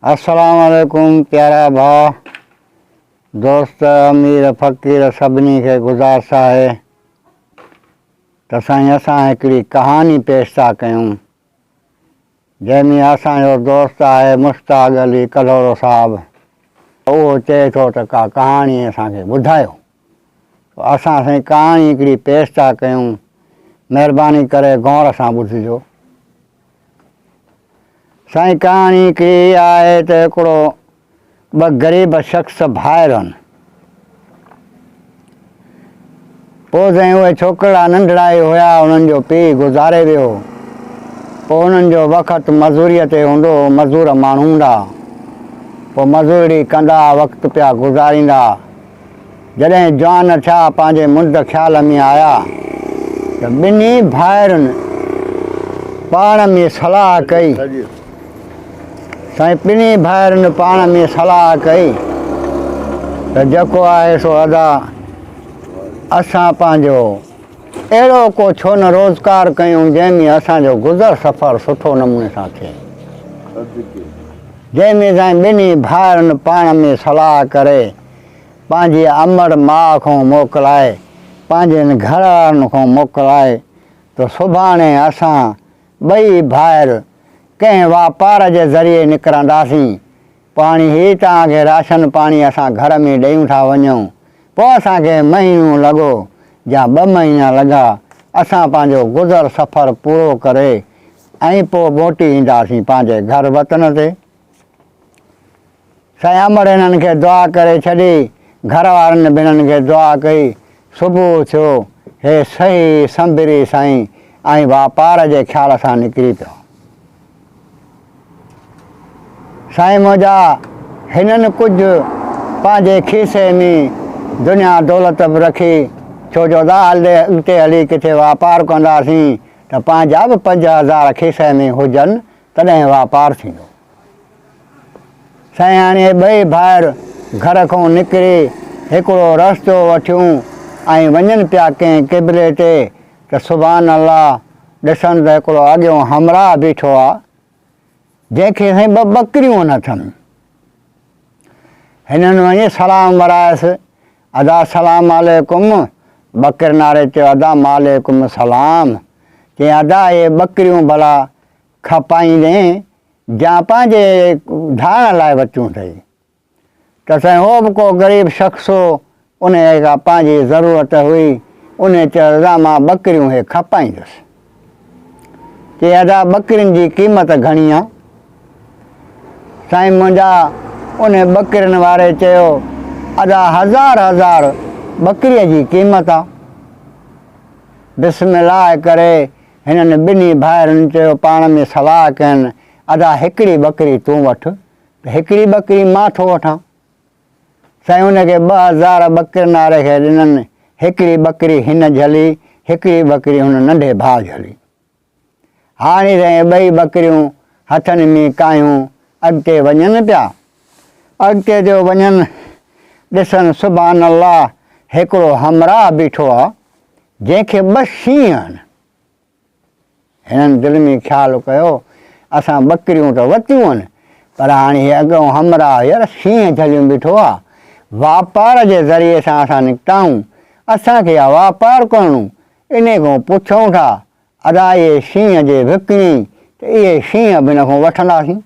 السلام عليڪم پيارا ڀاء دوست امير فقير سڀني کي گذارش آهي ته سائين اسان هڪڙي ڪهاڻي پيش ٿا ڪيون جنهن ۾ اسان جو دوست آهي مشتاق علي ڪلهوڙو صاحب اهو چئي ٿو ته ڪا ڪهاڻي اسان کي ٻڌايو اسان سائين ڪهاڻي هڪڙي پيش ٿا ڪيون مهرباني ڪري غور سان ٻڌجو. سائين ڪهاڻي هڪڙي اها آهي ته هڪڙو ٻه غريب شخص ڀائر هن. پوء سائين اهي ڇوڪرڙا ننڍڙا ئي هيا انهن جو پيء گذاري ويو. پوء انهن جو وقت مزوريء تي هوندو هو مزور ماڻهو هوندا. پوء مزورڙي ڪندا وقت پيا گذاريندا. جڏهن جوان ٿيا پنهنجي منڊ خيال ۾ آيا ته ٻنهي ڀائرن پاڻ ۾ صلاح ڪئي. سائين ٻنهي ڀائرن پاڻ ۾ صلاح ڪئي ته جيڪو آهي سو ادا اسان پنهنجو اهڙو ڪو ڇو نه روزگار ڪيون جنهن ۾ اسان جو گذر سفر سٺو نموني سان ٿئي. جنهن ۾ سائين ٻنهي ڀائرن پاڻ ۾ صلاح ڪري پنهنجي امڙ ماء کان موڪلائي پنهنجن گهر وارن کان موڪلائي ته سڀاڻي اسان ٻئي ڀائر ڪنهن واپار جي ذريعي نڪرنداسين پاڻي هي توهان کي راشن پاڻي اسان گهر ۾ ڏيون ٿا وڃون پوء اسان کي مهينو لڳو يا ٻه مهينا لڳا اسان پنهنجو گذر سفر پورو ڪري ۽ پوء موٽي اينداسين پنهنجي گهر وطن تي. سائين امڙ هنن کي دعا ڪري ڇڏي، گهر وارن به هنن کي دعا ڪئي. صبح ٿيو، هي سهي سنڀري سائين ۽ واپار جي خيال سان نڪري پيو. سائين منهنجا هنن ڪجهه پنهنجي کيسي ۾ دنيا دولت به رکي، ڇو جو ادا اڳتي هلي ڪٿي واپار ڪنداسين ته پنهنجا به 5000 کيسي ۾ هجن تڏهن واپار ٿيندو. سائين هاڻي اهي ٻئي ڀائر گهر کان نڪري هڪڙو رستو وٺيون ۽ وڃن پيا ڪنهن قبلي تي ته سبحان الله ڏسن ته هڪڙو اڳيون همراهه بيٺو آ جنهن کي سائين ٻه ٻڪريون اٿن. هنن وڃي سلام ورايس، ادا سلام عليڪم، ٻڪرين واري چيو ادا معليڪم سلام، چيائين ادا اهي ٻڪريون ڀلا کپائيندين جا پنهنجي ڌارڻ لاء ورتيون اٿئي؟ ته سائين هو به ڪو غريب شخص هو، انهيء کي ڪا پنهنجي ضرورت هئي، انهيء چيو ادا مان ٻڪريون هي کپائيندس. چي ادا ٻڪرين جي قيمت گهڻي آ؟ سائين منهنجا انهي ٻڪرين واري چيو ادا هزار هزار ٻڪريء جي قيمت آ. بسم الله ڪري هنن ٻنهي ڀائرن چيو پاڻ ۾ صلاح ڪين ادا هڪڙي ٻڪري تون وٺ ته هڪڙي ٻڪري مان ٿو وٺان. سائين ان کي 2000 ٻڪرين واري کي ڏنن، هڪڙي ٻڪري هن جهلي، هڪڙي ٻڪري هن ننڍي ڀاء جهلي. هاڻي سائين ٻئي ٻڪريون هٿن ۾ ڪاهيون اڳتي وڃن پيا. اڳتي جو وڃن ڏسن سبحان الله هڪڙو همراهه بيٺو آ، جنهن کي ٻه شينهن آهن. هنن دل ۾ خيال ڪيو، اسان ٻڪريون ته ورتيون آهن، پر هاڻي هي اڳئون همراهه يار شينهن جهليون بيٺو آ. واپار جي ذريعي سان اسان نڪتا آهيون، اسان کي آ واپار ڪرڻو، انهي کان پڇون ٿا، ادا اهي شينهن جي وڪڻي ته اهي شينهن به هن کان وٺنداسين.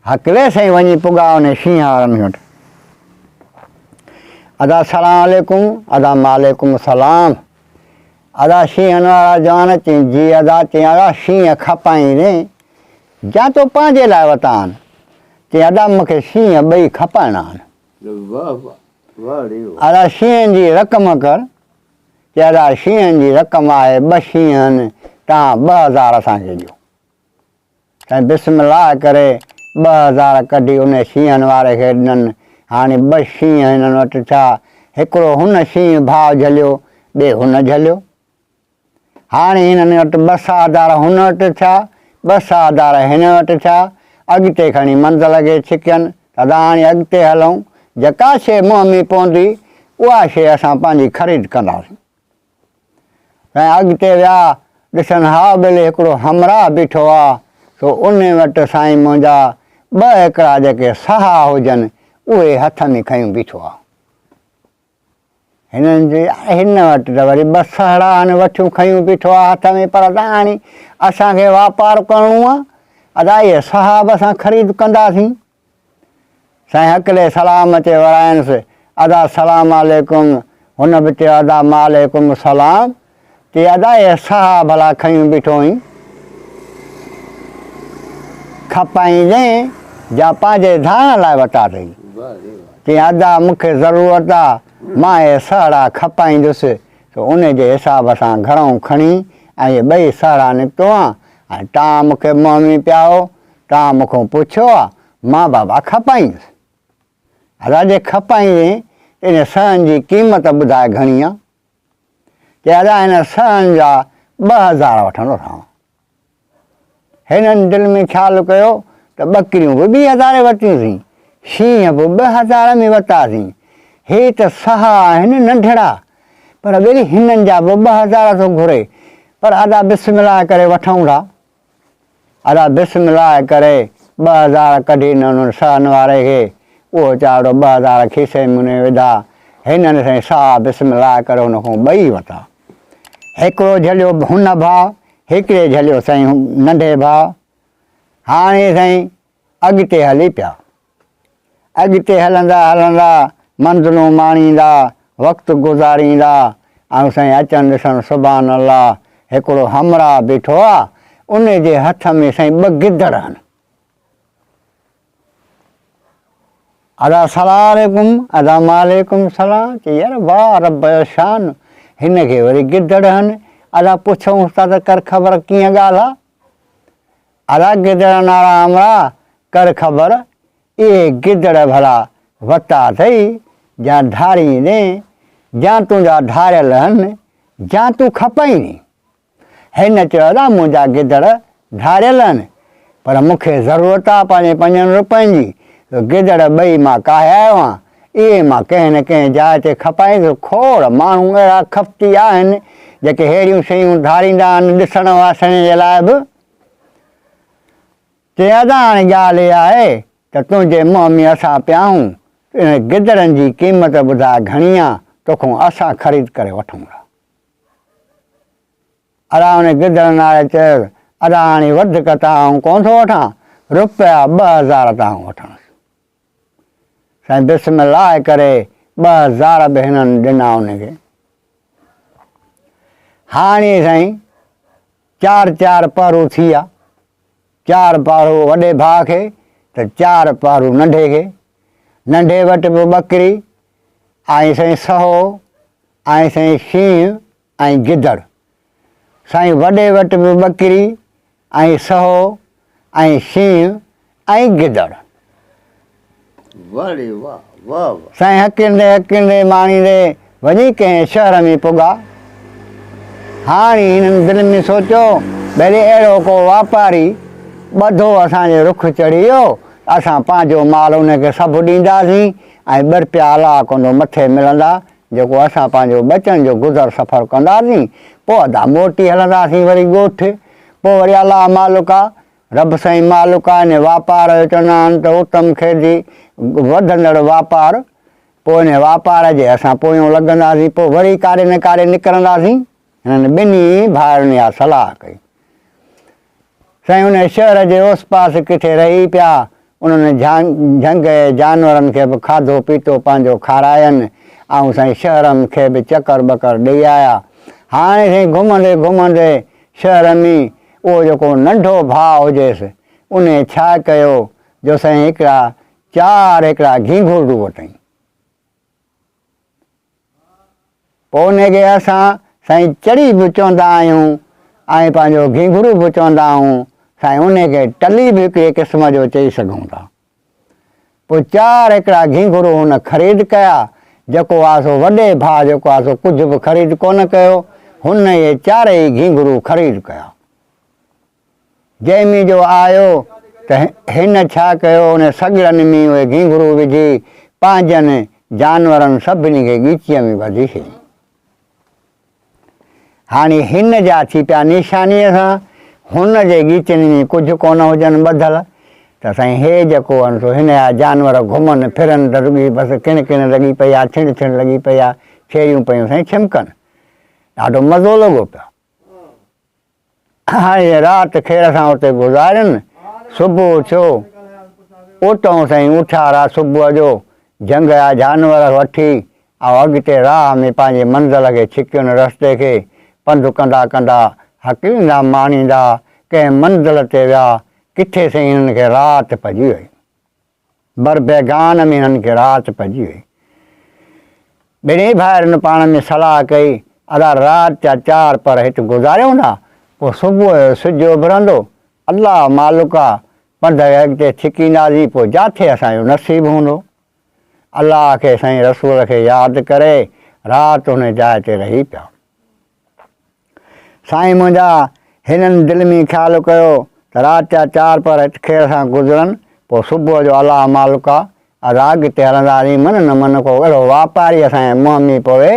هڪلي سائين وڃي پڳا انهي شينهن وارن وٽ. ادا سلام عليڪم، ادا معليڪم سلام. ادا شينهن وارا جوان چين جي ادا، چين ادا شينهن کپائيندين جا تو پنهنجي لاء وتا آهن؟ چين ادا مون کي شينهن ٻئي کپائڻا آهن. ادا شينهن جي رقم ڪر. چي ادا شينهن جي رقم آهي ٻه شينهن تان 2000 اسان کي ڏيو. سائين بسم الله ڪري 2000 ڪڍي انهي شينهن واري کي ڏنن. هاڻي ٻه شينهن هنن وٽ ٿيا. هڪڙو هن شينهن ڀاء جهليو، ٻئي هن جهليو. هاڻي هنن وٽ ٻه ساهدار هن وٽ ٿيا، ٻه ساهدار هن وٽ ٿيا. اڳتي کڻي منزل کي ڇڪين ته ادا هاڻي اڳتي هلون، جيڪا شيء منهن ۾ پوندي، اها شيء اسان پنهنجي خريد ڪنداسين. سائين اڳتي ويا، ڏسن ها ٻيلي هڪڙو همراهه بيٺو آ، سو انهي وٽ سائين منهنجا ٻه هڪڙا جيڪي سها هجن، اهي هٿ ۾ کنيون بيٺو آ. هنن چيو، يار هن وٽ ته وري ٻه سهڙا آهن، وٺيون کنيون بيٺو آ هٿ ۾، پر ادا هاڻي اسان کي واپار ڪرڻو آ، ادا اهي سها به اسان خريد ڪنداسين. سائين هڪلي سلام اچي ورائينس، ادا سلام عليڪم، هن به چيو ادا معليڪم سلام، چي ادا اهي سها ڀلا کنيون بيٺو آهين، کپائيندين جا پنهنجي ڌاڻ لاء وتا اٿئي؟ چي ادا مون کي ضرورت آ، مان اهي سهڙا کپائيندس، سو ان جي حساب سان گهرئون کڻي ۽ اهي ٻئي سهڙا نڪتو آن ۽ تان مون کي منهن ۾ پيا هو، توهان مون کان پڇيو آ، مان بابا کپائيندس. ادا جي کپائيندين ته ان سهن جي قيمت ٻڌاء گهڻي آ؟ چي ادا هن سهن جا 2000 وٺندوسانو. هنن دل ۾ خيال ڪيو ته ٻڪريون به ٻي هزاري ورتيونسين، شينهن به 2000 ۾ ورتاسين، هي ته سها آهن ننڍڙا، پر ٻيلي هنن جا به 2000 ٿو گهري، پر ادا بسم الله ڪري وٺون ٿا. ادا بسم الله ڪري 2000 ڪڍي ڏنن سهن واري کي، اهو چاڙهو 2000 کيسي ۾ انهي وڌا، هنن سائين سها بسم الله ڪري هن کان ٻئي وتا. هڪڙو جهليو هن ڀاء، هڪڙي جهليو سائين ننڍي ڀاء. هاڻي سائين اڳتي هلي پيا. اڳتي هلندا هلندا منزلون ماڻيندا وقت گذاريندا ۽ سائين اچن ڏسن سبحان الله هڪڙو همراهه بيٺو آ ان جي هٿ ۾ سائين ٻه گدڙ هن. ادا سلام عليڪم ادا وعليڪم سلام چي يار واهه رب جو شان هن کي وري گدڙ هن ادا پڇئونس ٿا ته ڪر خبر ڪيئن ڳالهه آ. ادا گدڙ نارا همراهه ڪر خبر، اهي گدڙ ڀلا وتا اٿئي جا ڌاريندين، جا تنهنجا ڌاريل هن، جا تون کپائيندين؟ هن چيو ادا منهنجا گدڙ ڌاريل هن، پر مون کي ضرورت آ پنهنجي پنجن روپين جي، سو گدڙ ٻئي مان ڪاهي آيو آهيان، اهي مان ڪنهن نه ڪنهن جاء تي کپائيندس. کوڙ ماڻهو اهڙا کپتي آهن، جيڪي ههڙيون شيون ڌاريندا آهن ڏسڻ واسڻ جي لاء به. چي ادا هاڻي ڳالهه اها آهي ته تنهنجي منهن ۾ اسان پيا آهيون، ته انهن گدڙن جي قيمت ٻڌاء گهڻي آ، توکان اسان خريد ڪري وٺون ٿا. ادا ان گدڙ ناري چيس، ادا هاڻي وڌيڪ ته آئون ڪونه ٿو وٺان، روپيا 2000 ته آئون وٺندس. سائين بسم الله ڪري 2000 به هنن ڏنا ان کي. هاڻي سائين چار چار پهرو ٿي ويا، چار پهرو وڏي ڀاء کي ته چار پهرو ننڍي کي. ننڍي وٽ به ٻڪري ۽ سائين سهو ۽ سائين شينهن ۽ گدڙ. سائين وڏي وٽ به ٻڪري ۽ سهو ۽ شينهن ۽ گدڙ. واھ ڙي واھ واھ واھ. سائين هڪيندي هڪيندي ماڻيندي وڃي ڪنهن شهر ۾ پڳا. هاڻي هنن دل ۾ سوچيو ڀلي اهڙو ڪو واپاري ٻڌو اسان جي رخ چڙهي ويو ته اسان پنهنجو مال ان کي سڀ ڏينداسين ۽ ٻه رپيا الله ڪندو مٿي ملندا جيڪو اسان پنهنجو ٻچن جو گذر سفر ڪنداسين، پوء ادا موٽي هلنداسين وري ڳوٺ، پوء وري الله مالڪ آ، رب سائين مالڪ آ، انهي واپار جو چوندا آهن ته اتم کيدي وڌندڙ واپار، پوء انهي واپار جي اسان پويون لڳنداسين، پوء وري ڪاڏي نه ڪاڏي نڪرنداسين. هنن ٻنهي ڀائرن اها صلاح ڪئي. سائين انهيء شهر جي اوس پاس ڪٿي رهي پيا. انهن جهنگ جي جانورن کي به کاڌو پيتو پنهنجو کاراين ۽ سائين شهر کي به چڪر ٻڪر ڏئي آيا. هاڻي سائين گهمندي گهمندي شهر ۾ اهو جيڪو ننڍو ڀاء هجيس، انهيء ڇا ڪيو جو سائين هڪڙا چار هڪڙا گهنگهرڙو وٺائين. پوء ان کي اسان سائين چڙي به چوندا آهيون ۽ پنهنجو گهنگهرو به چوندا آهيون، سائين ان کي ٽلي به هڪڙي قسم جو چئي سگهون ٿا. پوء چار هڪڙا گهنگهرو هن خريد ڪيا، جيڪو آ سو وڏي ڀاء جيڪو آ سو ڪجهه به خريد ڪونه ڪيو، هن اهي چارئي گهنگهرو خريد ڪيا. جنهن ۾ جو آيو ته هن ڇا ڪيو، ان سڳڙن ۾ اهي گهنگهرو وجهي پنهنجن جانورن سڀني کي ڳچيء ۾ ٻڌي ڇڏيائين. هاڻي هن جا ٿي پيا نشانيء سان، هن جي ڳچين ۾ ڪجهه ڪونه هجن ٻڌل. ته سائين هي جيڪو آهن سو هن جا جانور گهمن ڦرن ته رڳي بس ڪڻ ڪڻ لڳي پئي آ، ڇڻ ڇڻ لڳي پئي آ، ڇيريون پيون سائين ڇمڪن. ڏاڍو مزو لڳو پيو. هاڻي رات خير سان اتي گذارين، صبح ٿيو، اتئون سائين اٿيارا صبح جو جهنگ جا جانور وٺي ۽ اڳتي راهه ۾ پنهنجي منزل کي ڇڪين رستي کي پنڌ ڪندا ڪندا هڪليندا ماڻيندا ڪنهن منزل تي ويا، ڪٿي سائين هنن کي رات پئجي وئي. بر بيگان ۾ هنن کي رات پئجي وئي. ٻنهي ڀائرن پاڻ ۾ صلاح ڪئي، ادا رات جا چار پهر هت گذاريون ٿا، پوء صبح جو سج اڀرندو، الله مالڪ آ، پنڌ کي اڳتي ڇڪينداسين، پوء جاٿي اسان جو نصيب هوندو. الله کي سائين رسول کي ياد ڪري رات ان جاء تي رهي پيا. سائين منهنجا هنن دل ۾ خيال ڪيو ته رات جا چار پهر هت خير سان گذرن پوء صبح جو الله مالڪ آ اڳتي هلنداسين من نه من ڪو اهڙو واپاري اسان جي منهن ۾ پوي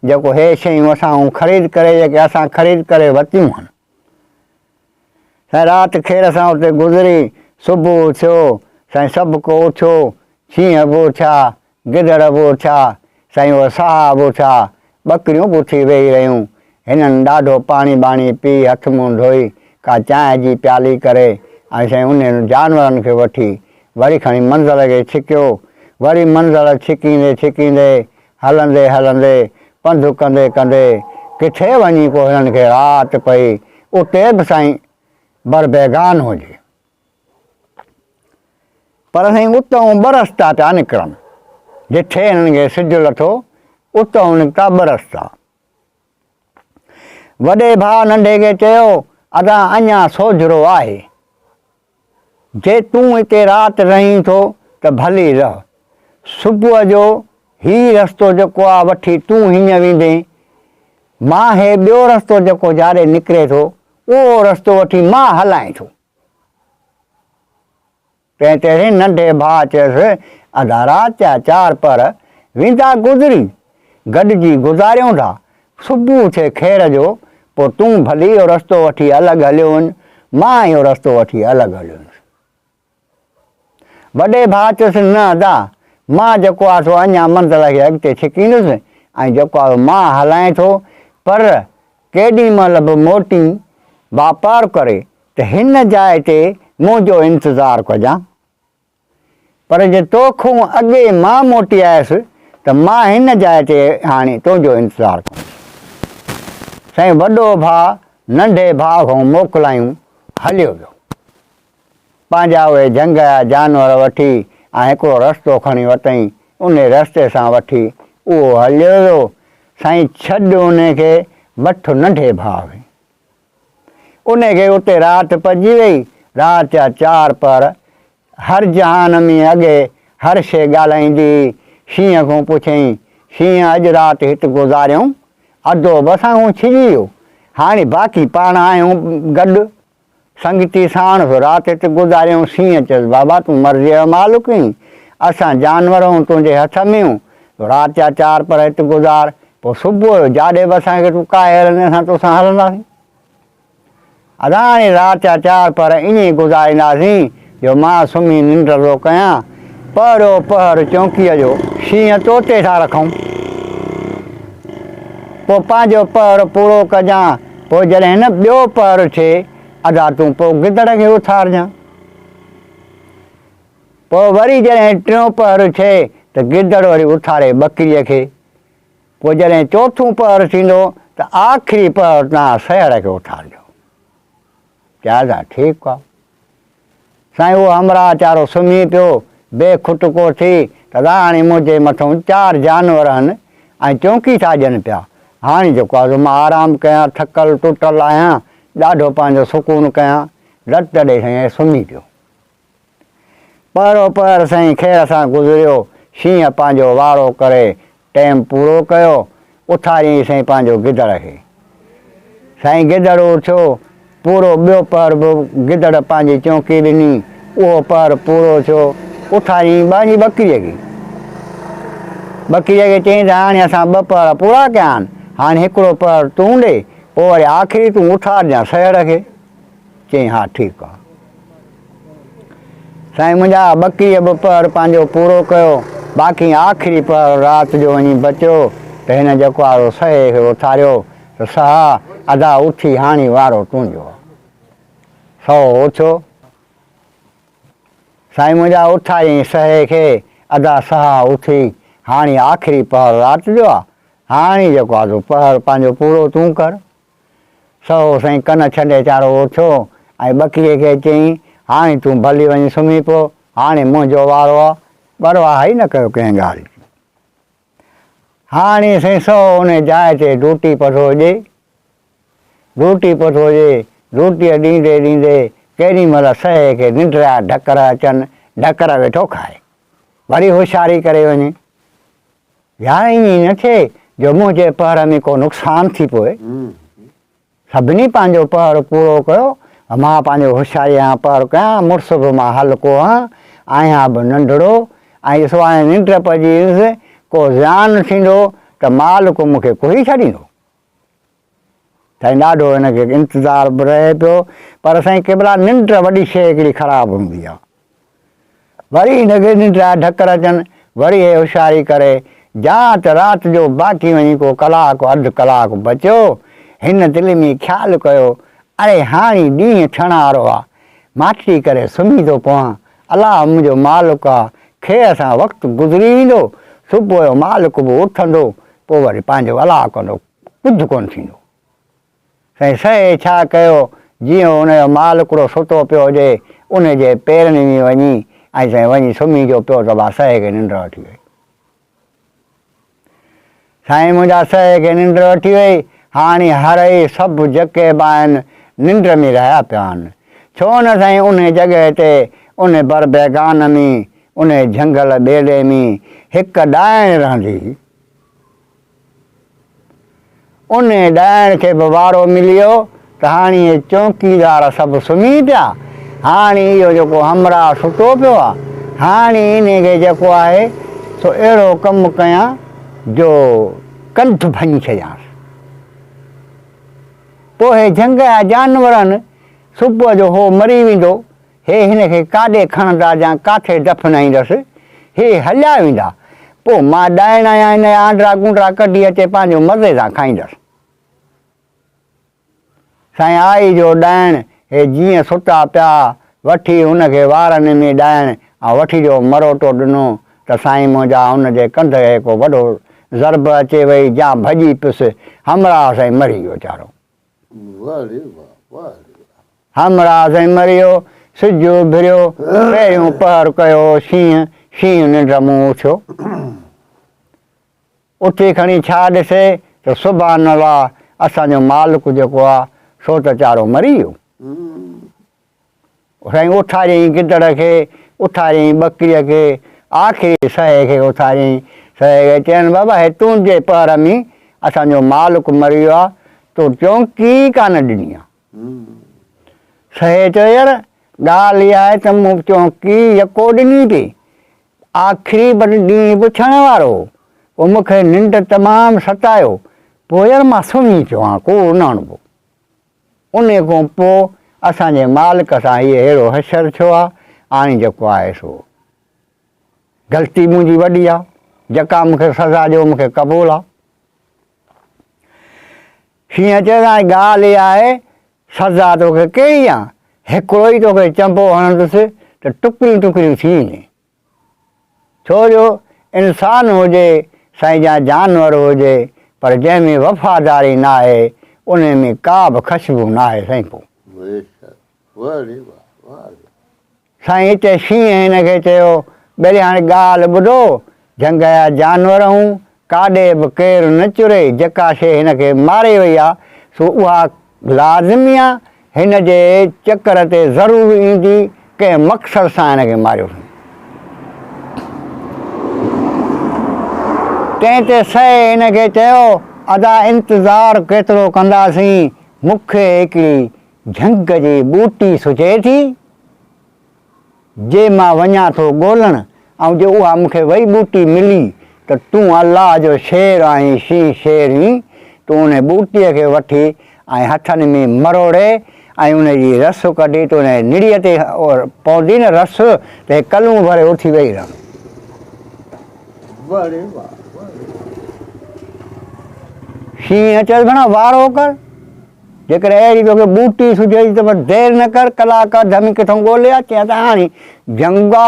جيڪو هي شيون اسان کان خريد ڪري جيڪي اسان خريد ڪري ورتيون هن. سائين رات خير سان اتي گذري صبح ٿيو سائين سڀ ڪو اٿيو شينهن به اٿيا گدڙ به اٿيا، سائين اهي سها به اٿيا، ٻڪريون به اٿي ويهي رهيون. هنن ڏاڍو پاڻي ٻاڻي پي، هٿ منهن ڌوئي، ڪا چانهه جي پيالي ڪري ۽ سائين انهن جانورن کي وٺي وري کڻي منزل کي ڇڪيو. وري منزل ڇڪيندي ڇڪيندي، هلندي هلندي، پنڌ ڪندي ڪندي، ڪٿي وڃي ڪو هنن کي رات پئي، اتي به سائين بربيگان هجي. پر سائين اتئون ٻه رستا پيا نڪرن. جٿي هنن کي سج لٿو، اتئون نڪتا ٻه رستا. وڏي ڀاء ننڍي کي چيو، ادا اڃا سوجهرو آهي. جي تون هتي رات رهين ٿو ته ڀلي رهه. صبح جو هي رستو جيڪو آ وٺي تون هينئن ويندين. مان هي ٻيو رستو جيڪو جاڏي نڪري ٿو، اهو رستو وٺي مان هلائين ٿو. تنهن تي سائين ننڍي ڀاء چيس، ادا رات جا چار پهر ويندا گذري، گڏجي گذاريون ٿا، صبح ٿئي خير جو، پوء تون ڀلي اهو رستو وٺي الڳ هليو وڃ، مان اهو رستو وٺي الڳ هليو ويندس. وڏي ڀاء چيس، نه ادا، مان جيڪو آ سو اڃا منزل کي اڳتي ڇڪيندس ۽ جيڪو آ سو مان هلائين ٿو، پر ڪيڏي مهل به موٽين واپار ڪري ته هن جاء تي منهنجو انتظار ڪجان. پر جي تو کان اڳي مان موٽي آيس ته مان هن جاء تي هاڻي تنهنجو انتظار ڪندس. سائين وڏو ڀاء ننڍي ڀاء کان موڪلايون هليو ويو. پنهنجا اهي جهنگ جا جانور وٺي ۽ هڪڙو رستو کڻي وتئين، انهي رستي سان وٺي اهو هليو ويو. سائين ڇڏ انهي کي وٺ ننڍي ڀاء کي. انهي کي اتي رات پئجي وئي. رات جا چار پهر هر جهان ۾ اڳي هر شيء ڳالهائيندي هئي. شينهن کان پڇيائين، شينهن اڄ رات هت گذاريون؟ اڌو به اسان کان ڇڄي ويو. هاڻي باقي پاڻ آهيون گڏ. سنگتي ساڻس رات هت گذاريائون. شينهن چيس، بابا تون مرضيء جو مالڪ آهين. اسان جانور آهيون، تنهنجي هٿ ۾ آهيون. رات جا چار پهر هت گذار، پوء صبح جو جاڏي به اسان کي تون ڪاهي هلندين، اسان توسان هلنداسين. ادا هاڻي رات جا چار پهر ائين ئي گذارينداسين جو مان سمهي ننڊ ٿو ڪيان. پهريون پهر چونڪيء جو شينهن توتي ٿا رکون. پوء پنهنجو پهر پورو ڪجان. پوء جڏهن نه ٻيو پهر ٿئي، ادا تون پوء گدڙ کي اٿارجان. پوء وري جڏهن ٽيون پهر ٿئي ته گدڙ وري اٿاري ٻڪريء کي. پوء جڏهن چوٿون پهر ٿيندو ته آخري پهر توهان سيهڙ کي اٿارجو. چيائين ته ٺيڪ آ. سائين اهو همراهه چارو سمهي پيو، بي کٽڪو ٿي ته ادا هاڻي منهنجي مٿئون چار جانور هن ۽ چونڪي ٿا ڏين پيا، هاڻي جيڪو آ سو مان آرام ڪيان، ٿڪل ٽٽل آهيان، ڏاڍو پنهنجو سڪون ڪيان، رت ڏئي سائين سمهي پيو. پهرو پهر سائين خير سان گذريو، شينهن پنهنجو وارو ڪري ٽيم پورو ڪيو، اٿاريائين سائين پنهنجو گدڙ کي. سائين گدڙ اٿيو، پورو ٻيو پهر به گدڙ پنهنجي چونڪي ڏني، اهو پهر پورو ٿيو، اٿاريائين پنهنجي ٻڪريء کي. ٻڪريء کي چيائين ته هاڻي اسان ٻه پهر پورا ڪيا آهن، هاڻي هڪڙو پهر تون ڏي، پوء وري آخري تون اٿارجان سيهڙ کي. چيائين ها ٺيڪ آ. سائين منهنجا ٻڪريء به پهر پنهنجو پورو ڪيو، باقي آخري پهر رات جو وڃي بچيو ته هن جيڪو آ سو سهي کي اٿاريو ته سها ادا اٿي هاڻي وارو تنهنجو آ. سهو اٿيو. سائين منهنجا اٿاريائين سهي کي، ادا سها اٿي هاڻي آخري پهر رات جو آ، هاڻي جيڪو آ سو پهر پنهنجو پورو تون ڪر. سهو سائين ڪن ڇنڊي چارو اٿيو ۽ ٻڪريء کي چيائين، هاڻي تون ڀلي وڃي سمهي پو، هاڻي منهنجو وارو آ. پرواهه ئي نه ڪيو ڪنهن ڳالهه جي. هاڻي سائين سهو ان جاء تي ڊوٽي پٺو ڏي، ڊوٽي پٺو ڏي، ڊوٽيء ڏيندي ڏيندي ڪيڏي مهل سهي کي ننڊ جا ڍڪر اچن، ڍڪر ويٺو کائي. وري هوشياري ڪري وڃي. يار ائين نه ٿئي جو منهنجي پهر ۾ ڪو نقصان ٿي پوي. سڀني پنهنجو پهر پورو ڪيو، مان پنهنجو هوشياريء سان پهر ڪيان، مڙس به مان هلڪو هان، آهيان به ننڍڙو ۽ ڏسو هاڻي ننڊ پئجي ويندس، ڪو زيان ٿيندو ته مالڪ مون کي ڪهي ڇڏيندو. سائين ڏاڍو هن کي انتظار به رهي پيو پر سائين قبلا ننڊ وڏي شيء هڪڙي خراب هوندي آ. وري هن کي ننڊ جا ڍڪر اچن، وري هي هوشياري ڪري، جان ته رات جو باقي وڃي ڪو ڪلاڪ اڌ ڪلاڪ بچيو، هن دل ۾ خيال ڪيو، اڙي هاڻي ڏينهن ٿيڻ وارو آ، ماٺڙي ڪري سمهي ٿو پوان، الله منهنجو مالڪ آ، خير سان وقت گذري ويندو، صبح جو مالڪ به اٿندو، پوء وري پنهنجو الله ڪندو، ڪجهه ڪونه ٿيندو. سائين سهي ڇا ڪيو، جيئن ان جو مالڪڙو ستو پيو هجي، ان جي پيرن ۾ وڃي ۽ سائين وڃي سمهي جو پيو ته با سهي کي ننڊ وٺي وئي. سائين منهنجا سهي کي ننڊ وٺي وئي، هاڻي هرئي سڀ جيڪي به آهن ننڊ ۾ رهيا پيا آهن. ڇو نه سائين انهي جڳهه تي، انهي بر بيگان ۾، انهي جهنگل ٻيلي ۾ هڪ ڏائڻ رهندي هئي. انهيء ڏائڻ کي به وارو ملي ويو ته هاڻي اهي چونڪيدار سڀ سمهي پيا، هاڻي اهو جيڪو همراهه ستو پيو آ، هاڻي انهيء کي جيڪو آهي سو اهڙو ڪم ڪيان جو ڪنڌ ڀڃي ڇڏيانس. پوء هي جهنگ جا جانور آهن، صبح جو هو مري ويندو، هي هن کي ڪاڏي کڻندا يا ڪاٿي دفنائيندس، هي هليا ويندا، پوء مان ڏائڻ آهيان هن جا آنڊرا گونڊرا ڪڍي اچي پنهنجو مزي سان کائيندس. سائين آئي جو ڏائڻ، هي جيئن ستا پيا، وٺي هن کي وارن ۾ ڏائڻ ۽ وٺي جو مروٽو ڏنو ته سائين منهنجا هن جي ڪنڌ کي ڪو وڏو ضرب اچي وئي جا ڀڄي پيس، همراهه سائين مري ويو ويچارو. واهه ري واهه، واهه ري واهه. همراهه سائين مريو، سج اڀريو، پهريون پهر ڪيو شينهن، شينهن ننڊ مون اٿيو. اٿي کڻي ڇا ڏسي ته سبحان الله اسان جو مالڪ جيڪو آ سو ته چارو مري ويو. سائين اٿاريائين گدڙ کي، اٿاريائين ٻڪريء کي، آخري سهي کي اٿاريائين. سهي کي چيائين بابا هي تنهنجي پهر ۾ اسان جو مالڪ مري ويو آ، تو چونڪي ئي ڪانه ڏني آ. سهي چيو يار ڳالهه اها آهي ته مون چونڪي يڪو ڏني پئي، آخري پر ڏينهن به ٿيڻ وارو هو، پوء مون کي ننڊ تمام ستايو، پوء يار مان سمهي پيو آهيان ڪوڙ نه هڻبو. انهيء کان پوء اسان جي مالڪ سان هيء اهڙو حشر ٿيو آهي، هاڻي جيڪو آهي سو غلطي منهنجي وڏي آهي، جيڪا مون کي سزا ڏيو مون کي قبول آهي. شينهن چيس هاڻي ڳالهه اها آهي سزا توکي ڪهڙي ڏيان، هڪڙو ئي توکي چنبو هڻندس ته ٽڪريون ٽڪريون ٿي ويندين. ڇو جو انسان هجي سائين جا جانور هجي پر جنهن ۾ وفاداري ناهي انهي ۾ ڪا به خشبو ناهي سائين پوء. سائين اتي شينهن هن کي چيو، ٻيلي هاڻي ڳالهه ٻڌو، جهنگ جا جانور هون، ڪاڏي به ڪير نه چري، جيڪا شيء هن کي ماري وئي آ، سو اها لازمي آ، هن جي چڪر تي ضرور ايندي، ڪنهن مقصد سان هن کي ماريو اٿن. تنهن تي سهي هن کي چيو، ادا انتظار ڪيترو ڪنداسين، مون کي هڪڙي جهنگ جي ٻوٽي سجهي ٿي، جي مان وڃان ٿو ڳولڻ ۽ جي اها مون کي وئي ٻوٽي ملي ته تون الله جو شير آهين شينهن شير هين، تون انهي ٻوٽيء کي وٺي ۽ هٿن ۾ مروڙي ۽ ان جي رس ڪڍي ته ان جي نڙيء تي پوندي نه رس ته هي ڪلون ڀري اٿي ويهي رهندو. واهه ڙي واهه، واهه ڙي واهه. شينهن چيس ڀڻا وارو ڪر، جيڪڏهن اهڙي توکي ٻوٽي سجهي ٿي ته بس دير نه ڪر، ڪلاڪ اڌ ۾ ڪٿئون ڳولي آ. چيائين ته هاڻي جهنگ آ،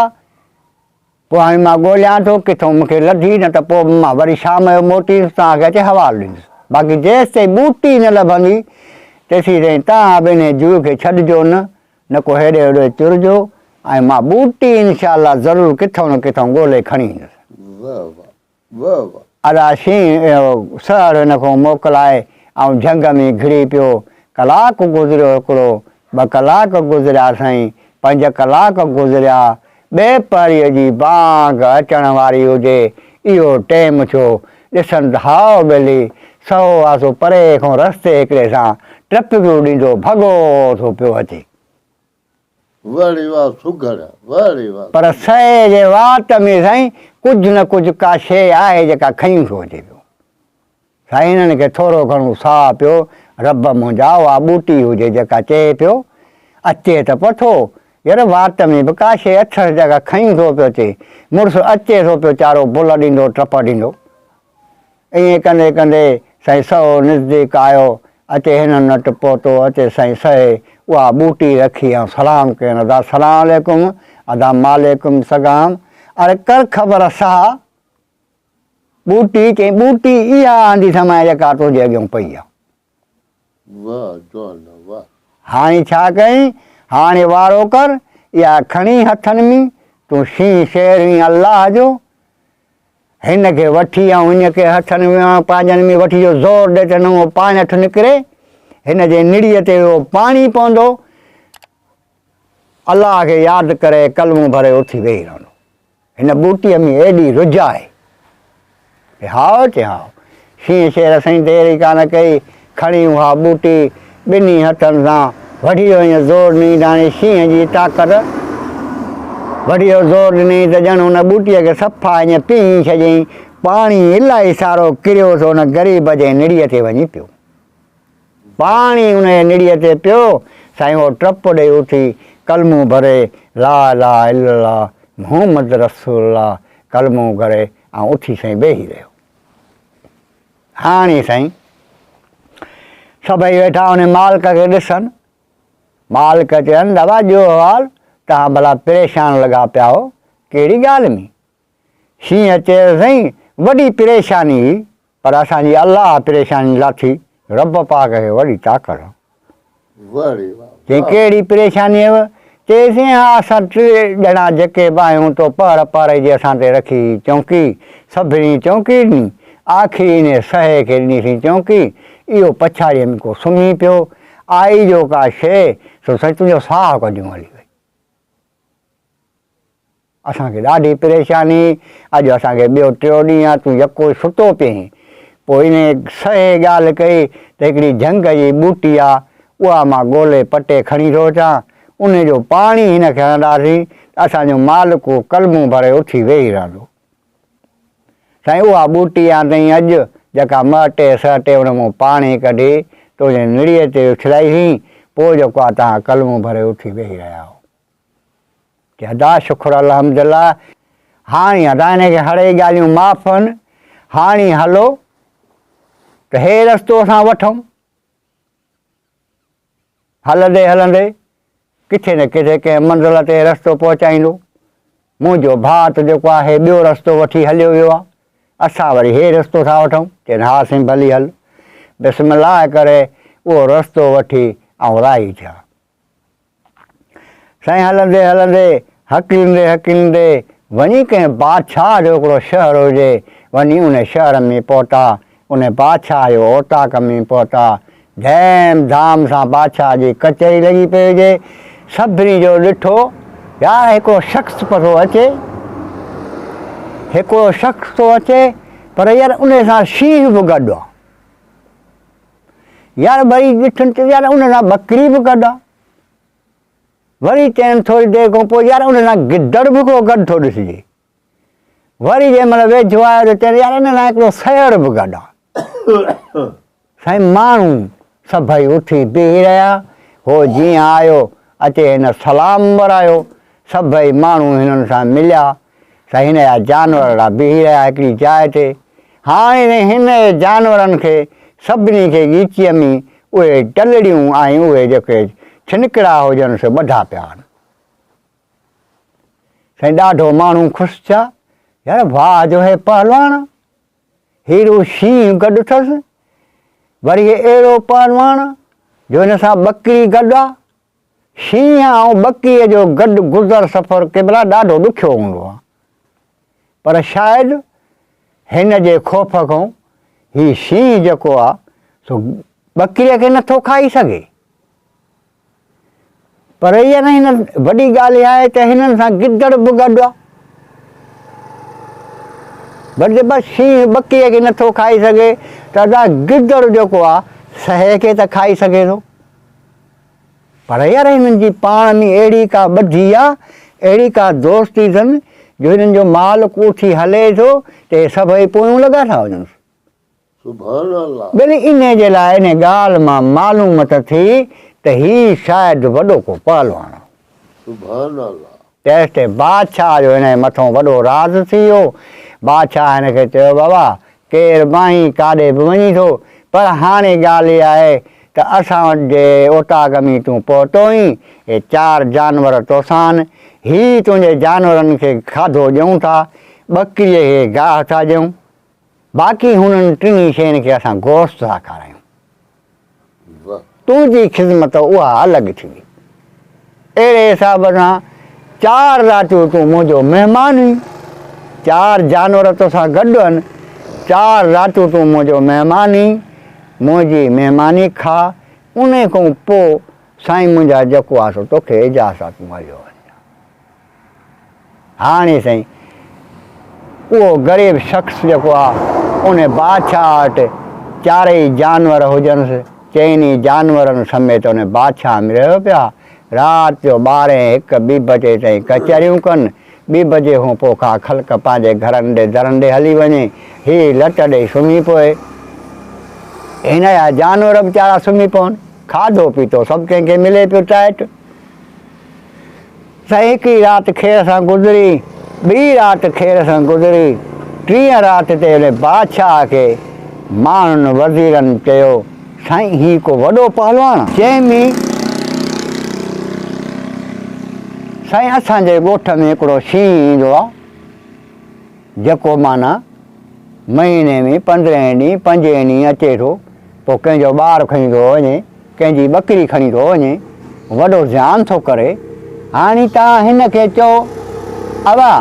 پوء هاڻي مان ڳوليان ٿو، ڪٿئون مون کي لڌي، نه ته پوء به مان وري شام جو موٽي ايندس، توهان کي اچي حوالو ڏيندس. باقي جيستائين ٻوٽي نه لڀندي، تيسيتائين توهان به انهيء جوء کي ڇڏجو نه، نه ڪو هيڏي هوڏي چرجو ۽ مان ٻوٽي انشاء الله ضرور ڪٿئون نه ڪٿئون ڳولي کڻي ايندس. واهه واهه واهه واهه. ادا شينهن اهو سهڙ هن کان موڪلائي ۽ جهنگ ۾ گهڙي پيو. ڪلاڪ گذريو هڪڙو، ٻه ڪلاڪ گذريا سائين، پنج ڪلاڪ گذريا، ٻئي پهريء جي بانگ اچڻ واري هجي، اهو ٽيم ٿيو، ڏسن ته هاء ٻيلي، سهو آسو پري کان رستي هڪڙي سان ٽپڪيون ڏيندو ڀڳو ٿو پيو اچي. واهه ڙي واهه سگهڙ، واهه ڙي واهه پر سگهڙ. سهي جي وات ۾ سائين ڪجهه نه ڪجهه ڪا شيء آهي جيڪا کنيون ٿو اچي پيو. سائين هنن کي ٿورو گهڻو ساهه پيو، رب منهنجا اها ٻوٽي هجي جيڪا چئي پيو، اچي ته پٿو، ير وات ۾ به ڪا شيء اٿس جيڪا کنيون ٿو پيو اچي، مڙس اچي ٿو پيو چارو بل ڏيندو ٽپ ڏيندو. ائين ڪندي ڪندي سائين سهو نزديڪ آيو، اچي هنن وٽ پهتو، اچي سائين سهي اها ٻوٽي رکي ۽ سلام ڪين، ادا سلام عليڪم، ادا ماليڪم سگام، اڙي ڪر خبر سها، ٻوٽي، چيائين ٻوٽي اها آندي سمائين جيڪا تنهنجي اڳيون پئي آ. واهه جوانا واهه. هاڻي ڇا ڪئين؟ هاڻي وارو ڪر، اها کڻي هٿن ۾، تون شينهن شير هئين الله جو، هن کي وٺي ۽ هن کي هٿن ۾ پنهنجن ۾ وٺي جو زور ڏي ته نئون پاڻيٺ نڪري، هن جي نڙيء تي اهو پاڻي پوندو، الله کي ياد ڪري ڪلمو ڀري اٿي ويهي رهندو. هن ٻوٽيء ۾ ايڏي رجهه آهي. چي هائو، چي هائو. شينهن شير سائين دير ئي ڪانه ڪئي، کڻي اها ٻوٽي ٻنهي هٿن سان وڍي ائين زور ڏني ته هاڻي شينهن جي طاقت وڍي زور ڏني ته ڄڻ ان ٻوٽيء کي صفا ائين پيهي ڇڏيائين. پاڻي الائي سارو ڪريو سو ان غريب جي نڙيء تي وڃي پيو. پاڻي ان جي نڙيء تي پيو، سائين اهو ٽپ ڏئي اٿي ڪلمو ڀري لا اله الا الله محمد رسول الله ڪلمو گهري ۽ اٿي سائين ويهي رهيو. هاڻي سائين سڀئي ويٺا ان مالڪ کي ڏسن. مالڪ چين دادا ڏيو حوال توهان ڀلا پريشان لڳا پيا آهو ڪهڙي ڳالهه ۾؟ شينهن چيو سائين وڏي پريشاني هئي پر اسان جي الله پريشاني لاٿي، رب پاڪ کي وڏي طاقت آ. چيائين ڪهڙي پريشاني هيو؟ چيائين ها اسان ٽي ڄڻا جيڪي به آهيون تو پهر پهر جي اسان تي رکي هئي چونڪي، سڀني چونڪي ڏني، آخري انهي سهي کي ڏنيسين چونڪي، اهو پڇاڙيء ۾ ڪو سمهي پيو، آئي جو ڪا شيء، سو سائين تنهنجو ساهه ڪڍيون هلي وئي. اسان کي ڏاڍي پريشاني، اڄ اسان کي ٻيو ٽيو ڏينهن آ، تون يڪو ئي ستو پئين. پوء انهيء سهي ڳالهه ڪئي ته هڪڙي جهنگ جي ٻوٽي آ، اها مان ڳولي پٽي کڻي ٿو اچان، انهيء جو پاڻي هن کي هڻنداسين ته اسان جو مالڪ ڪلمو ڀري اٿي ويهي رهندو. سائين اها ٻوٽي آندئين اڄ، جيڪا مهٽي سهٽي ان مان پاڻي ڪڍي تنهنجي نڙيء تي اڇلائيسين، پوء جيڪو آ توهان ڪلمو ڀري اٿي ويهي رهيا آهيو. چي ادا شڪر الحمدالله هاڻي ادا هن کي هڙئي ڳالهيون معاف هن هاڻي هلو ته هي رستو اسان وٺون هلندي هلندي ڪٿي نه ڪٿي ڪنهن منزل تي رستو پهچائيندو منهنجو ڀاء ته جيڪو آهي ٻيو رستو وٺي هليو ويو آهي اسان وري هي رستو ٿا وٺون چين ها سائين ڀلي هل بسم الله ڪري اهو رستو وٺي ۽ راهي ٿيا سائين هلندي هلندي، هڪليندي هڪليندي، وڃي ڪنهن بادشاهه جو هڪڙو شهر هجي، وڃي ان شهر ۾ پهتا، ان بادشاهه جو اوطاق ۾ پهتا، ڌيم ڌام سان بادشاهه جي ڪچهري لڳي پئي هجي، سڀني جو ڏٺو، يار هڪڙو شخص پيو اچي، هڪڙو شخص ٿو اچي، پر يار ان سان شينهن به گڏ آ. يار وري ڏٺن ته يار ان سان ٻڪري به گڏ آ. وري چين ٿوري دير کان پوء يار ان سان گدڙ به ڪو گڏ ٿو ڏسجي. وري جنهن مهل ويجهو آيو ته چين يار ان سان هڪڙو سيهڙ به گڏ آ. سائين ماڻهو سڀئي اٿي بيهي رهيا. هو جيئن آيو، اچي هن سلام ورايو. سڀئي ماڻهو هنن سان مليا. سائين هن جا جانورڙا بيهي رهيا هڪڙي جاء تي. هاڻي سائين هن جي جانورن کي سڀني کي ڳيچيء ۾ اهي ٽلڙيون ۽ اهي جيڪي ڇنڪڙا هجن سي ٻڌا پيا آهن. سائين ڏاڍو ماڻهو خوش ٿيا، يار واهه جو هي پهلواڻ آ، هيرو شينهن گڏ اٿس، وري هي اهڙو پهلواڻ آ جو هن سان ٻڪري گڏ آ. شينهن ۽ ٻڪريء جو گڏ گذر سفر قبلا ڏاڍو ڏکيو هوندو آ، پر شايد هن جي خوف کان هي شينهن جيڪو آ سو ٻڪريء کي نٿو کائي سگهي. پر اها نه هن وڏي ڳالهه اها آهي ته هنن سان گدڙ به گڏ آ. بس بس شينهن ٻڪريء کي نٿو کائي سگهي ته ادا گدڙ جيڪو آ سهي کي ته کائي سگهي ٿو. پر يار هنن جي پاڻ ۾ اهڙي ڪا ٻڌي آ، اهڙي ڪا دوستي اٿن جو هنن جو مال ڪوٺي هلي ٿو ته هي سڀئي پويون لڳا ٿا وڃنس. سبحان الله. ٻيلي انهي جي لاء انهي ڳالهه مان معلوم ته ٿي ته هي شايد وڏو ڪو پهلواڻ هو. سبحان الله. تيستائين بادشاهه جو انهي مٿون وڏو راز ٿي ويو. بادشاهه هن کي چيو بابا ڪير به آهين ڪاڏي به وڃين ٿو پر هاڻي ڳالهه اها آهي ته اسان وٽ جي اوطاق ۾ تون پهتو آهين اهي چار جانور توسان آهن هي تنهنجي جانورن کي کاڌو ڏيون ٿا ٻڪريء کي گاهه ٿا ڏيون. باقي هنن ٽنهي شين کي اسان گوشت ٿا کارايون. تنهنجي خذمت اها الڳ ٿيندي. اهڙي حساب سان چار راتيون تون منهنجو مهمان هئين. چار جانور توسان گڏ هن. چار راتيون تون منهنجو مهمان هئين. منهنجي مهماني کاء. انهي کان پوء سائين منهنجا جيڪو آ سو توکي اجازت آ تون هليو وڃ. هاڻي سائين اهو غريب شخص جيڪو آ ان بادشاهه وٽ چارئي جانور هجنس، چئني جانورن سميت ان بادشاهه ۾ رهيو پيا. رات جو ٻارهين هڪ ٻي بجي تائين ڪچهريون ڪن. ٻي بجي کان پوء ڪا خلق پنهنجي گهرن ڏي درن ڏي هلي وڃي. هي لٽ ڏئي سمهي پوي. هن جا جانور به ويچارا سمهي پون. کاڌو پيتو سڀ ڪنهن کي ملي پيو ٽائيٽ. سائين هڪڙي رات خير سان گذري، ٻي رات خير سان گذري، ٽين رات تي ان بادشاهه کي ماڻهن وزيرن چيو، سائين هي ڪو وڏو پهلواڻ آ. چيم سائين اسان جي ڳوٺ ۾ هڪڙو شينهن ايندو آ، جيڪو معنيٰ مهيني ۾ پندرهين ڏينهن پنجين ڏينهن اچي ٿو، پوء ڪنهن جو ٻار کڻي ٿو وڃي، ڪنهن جي ٻڪري کڻي ٿو وڃي، وڏو زيان ٿو ڪري. هاڻي توهان هن کي چئو، ابا!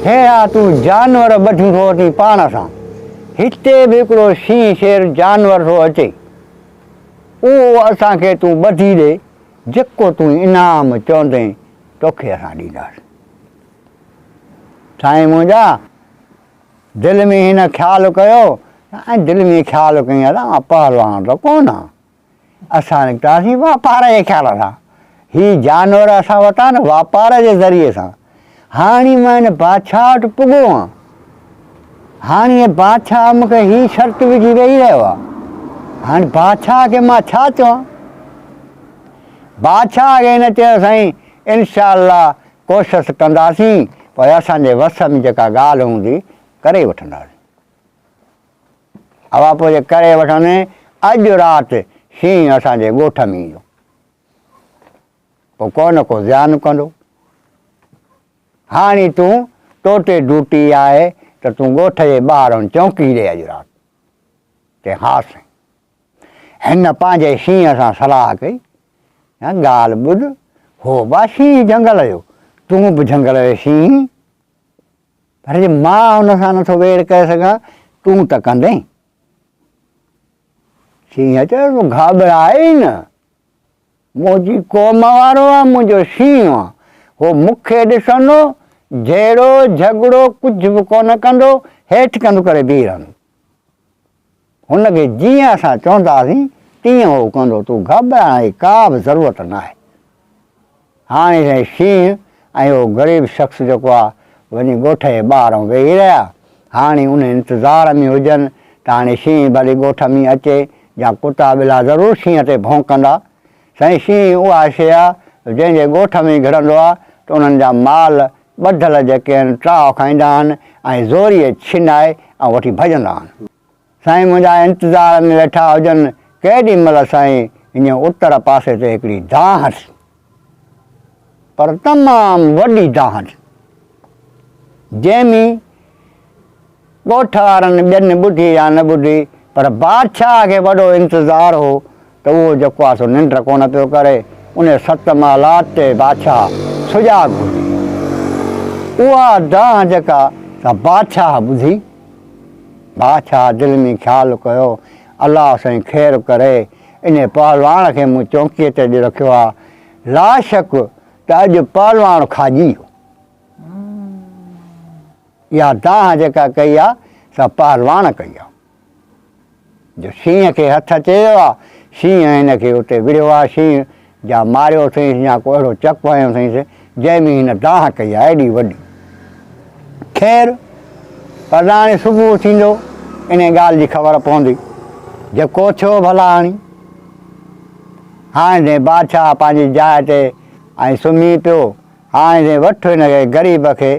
ههڙا تون جانور ٻڌيون ٿو اچين پاڻ سان، هتي به هڪڙو شينهن شير جانور ٿو اچي، اهو اسان کي تون ٻڌي ڏي، جيڪو تون انعام چوندين، توکي اسان ڏينداسين. سائين منهنجا! دل ۾ هن خيال ڪيو ۽ دل ۾ خيال ڪيائين ته آئون پهلوان ته ڪونه آهيان. اسان نڪتاسين واپار جي خيال سان. هي جانور اسان وٽ آهن واپار جي ذريعي سان. هاڻي مان هن بادشاهه وٽ پڳو آهيان. هاڻي هي بادشاهه مون کي هي شرط وجهي ويهي رهيو آهي. هاڻي بادشاهه کي مان ڇا چوان؟ بادشاهه کي هن چيو سائين انشاء الله ڪوشش ڪنداسين پوء اسان جي وس ۾ جيڪا ڳالهه هوندي ڪري وٺنداسين. اها پوء جي ڪري وٺندين اڄ رات شينهن اسان جي ڳوٺ ۾ ايندو پوء ڪو نه ڪو زيان ڪندو. هاڻي تون توتي ڊيوٽي آهي ته تون ڳوٺ جي ٻاهرئون چونڪي ڏي اڄ رات. چيائين ها سائين. هن پنهنجي شينهن سان صلاح ڪئي، ڳالهه ٻڌ، هو به شينهن جهنگل جو، تون به جهنگل جو شينهن، پر جي مان هن سان نٿو ويڙهه ڪري سگهان، تون ته ڪندين. شينهن چيو، تون گهٻراء ئي نه، منهنجي قوم وارو آ، منهنجو شينهن آ، هو مون کي ڏسندو، جهيڙو جهڳڙو ڪجهه به ڪونه ڪندو، هيٺ ڪنڌ ڪري بيهي رهندو. هن کي جيئن اسان چونداسين تيئن هو ڪندو، تون گهٻرائڻ جي ڪا به ضرورت ناهي. هاڻي سائين شينهن ۽ اهو غريب شخص جيڪو آ وڃي ڳوٺ جي ٻاهرئون ويهي رهيا. هاڻي ان انتظار ۾ هجن ته هاڻي شينهن ڀلي ڳوٺ ۾ اچي يا ڪتا ٻلا ضرور شينهن تي ڀونڪندا. سائين شينهن اها شيء آ جنهن جي ڳوٺ ۾ گهڙندو آ ته انهن جا مال ٻڌل جيڪي آهن ٽاهه کائيندا آهن ۽ زوريء ڇنائي ۽ وٺي ڀڄندا آهن. سائين منهنجا انتظار ۾ ويٺا هجن ڪيڏي مهل سائين هينئن اتر پاسي تي هڪڙي دانهن ٿي پر تمام وڏي دانهن ٿي جنهن ۾ ڳوٺ وارن ٻين ٻڌي يا نه ٻڌي پر بادشاهه کي وڏو انتظار هو ته اهو جيڪو آهي سو ننڊ ڪونه پيو ڪري. انهيء ست محلات تي بادشاهه سجاڳ هجي. اها دانهن جيڪا سا بادشاهه ٻڌي. بادشاهه دل ۾ خيال ڪيو، الله سائين خير ڪري، انهيء پهلواڻ کي مون چونڪيء تي ڏي رکيو آهي، لاشڪ ته اڄ پهلواڻ کاڄي ويو. اها دانهن جيڪا ڪئي آ، سا پهلواڻ ڪئي آ. جو شينهن کي هٿ اچي ويو آ، شينهن هن کي اتي وڙهيو آ، شينهن جا ماريو اٿئينس يا ڪو اهڙو چڪ هنيو اٿئينس، جنهن ۾ هن دانهن ڪئي آ ايڏي وڏي. خير، پر هاڻي صبح ٿيندو، انهيء ڳالهه جي خبر پوندي. جيڪو ٿيو ڀلا هاڻي. هاڻي جنهن بادشاهه پنهنجي جاء تي ۽ سمهي پيو، هاڻي جنهن وٺ هن کي غريب کي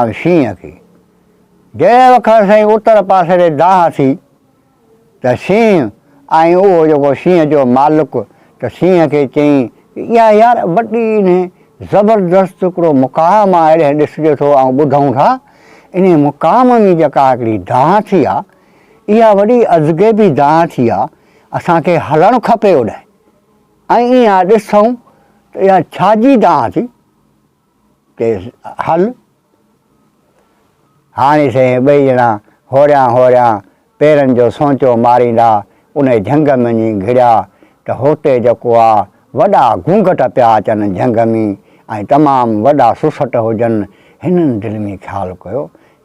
۽ شينهن کي. جنهن وقت سائين اتر پاسي ڏي دانهن ٿي ته شينهن ۽ اهو جيڪو شينهن جو مالڪ ته شينهن کي چيائين ته اها يار وڏي انهي زبردست هڪڙو مقام آ اهڙي ڏسجي ٿو ۽ ٻڌون ٿا انهي مقام ۾ جيڪا هڪڙي دانهن ٿي آ اها وڏي ازغيبي دانهن ٿي آ اسان کي هلڻ کپي اوڏانهن ۽ اها ڏسون ته اها ڇا جي دانهن ٿي. چيس، هل. هاڻي سائين ٻئي ڄڻا هوريان هوريان پيرن جو سونچو ماريندا انهي جهنگ ۾ وڃي گهڙيا ته هوتي جيڪو آ وڏا گهونگهٽ پيا اچن جهنگ ۾ ۽ تمام وڏا سسٽ هجن. هنن دل ۾ خيال ڪيو،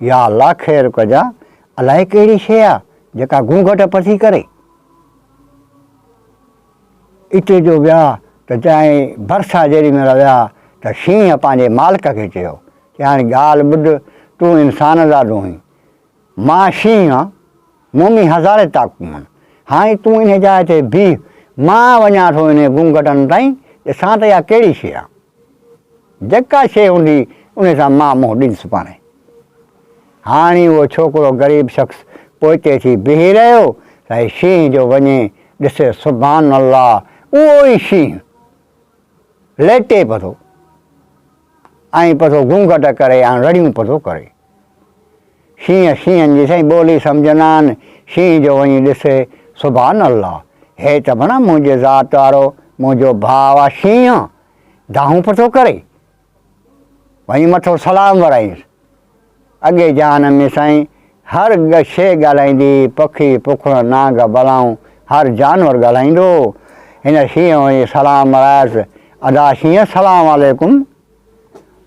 يا الله خير ڪجان، الائي ڪهڙي شيء آ جيڪا گهونگهٽ پسي ڪري. اتي جو ويا ته چيائين ڀرسان جيڏي مهل ويا ته شينهن پنهنجي مالڪ کي چيو چي هاڻي ڳالهه ٻڌ تون انسان زادو آهين مان شينهن آهيان مون ۾ هزارين طاقتون آهن هاڻي تون انهي جاء تي بيهه مان وڃان ٿو انهي گونگٽن تائين ڏسان ته اها ڪهڙي شيء آهي جيڪا شيء هوندي انهي سان مان منهن ڏيندس پاڻهي. هاڻي اهو ڇوڪرو غريب شخص پوئتي ٿي بيهي رهيو ته هي شينهن جو وڃي ڏسي سبحان الله اهو ئي شينهن ليٽي پٿو ۽ پٿو گهونگهٽ ڪري ۽ رڙيون پٿو ڪري. شينهن شينهن جي سائين ٻولي سمجهندا آهن شينهن جو وڃي ڏسي سبحان الله هي ته ڀلا منهنجي ذات وارو منهنجو ڀاء آ شينهن دانهون پٿو ڪري. وڃي مٿو سلام ورائينس. اڳي جهان ۾ سائين هر شيء ڳالهائيندي هئي، پکي، پکڻ، نانگ، بلائون، هر جانور ڳالهائيندو هو. هن شينهن وڃي سلام ورايس، ادا شينهن سلام عليڪم.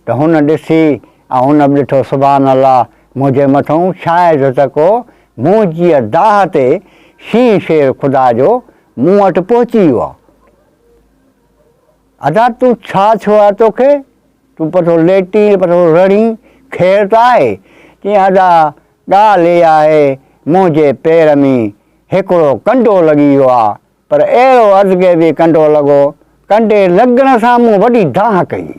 ته هن ڏسي ۽ هن به ڏٺو سبحان الله منهنجي مٿئون شايد ته ڪو منهنجيء دانهن تي شينهن شير خدا جو مون وٽ پهچي ويو آهي. ادا تون ڇا ٿيو آهي توکي؟ تون پٿو ليٽين پٿو رڙين، خير ته آهي؟ چيائين ادا ڳالهه اها آهي منهنجي پير ۾ هڪڙو ڪنڊو لڳي ويو آهي پر اهڙو ازغيبي ڪنڊو لڳو، ڪنڊي لڳڻ سان مون وڏي دانهن ڪئي.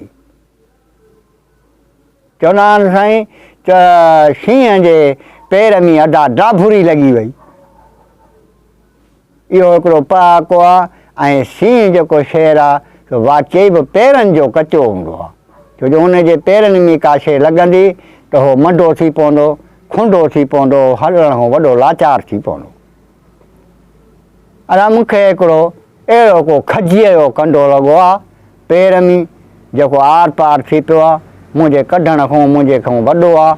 چوندا آهن سائين ته شينهن جي پير ۾ ادا ڊاڀوري لڳي وئي. اهو هڪڙو پهاڪو آهي ۽ شينهن جيڪو شير آهي سو واقعي به پيرن جو ڪچو هوندو آهي ڇو جو ان جي پيرن ۾ ڪا شيء لڳندي ته هو منڊو ٿي پوندو، کنڊو ٿي پوندو، هلڻ کان وڏو لاچار ٿي پوندو. ادا مون کي هڪڙو اهڙو ڪو کجيء جو ڪنڊو لڳو آ پير ۾، جيڪو آر پار ٿي پيو آ، منهنجي ڪڍڻ کان منهنجي کان وڏو آ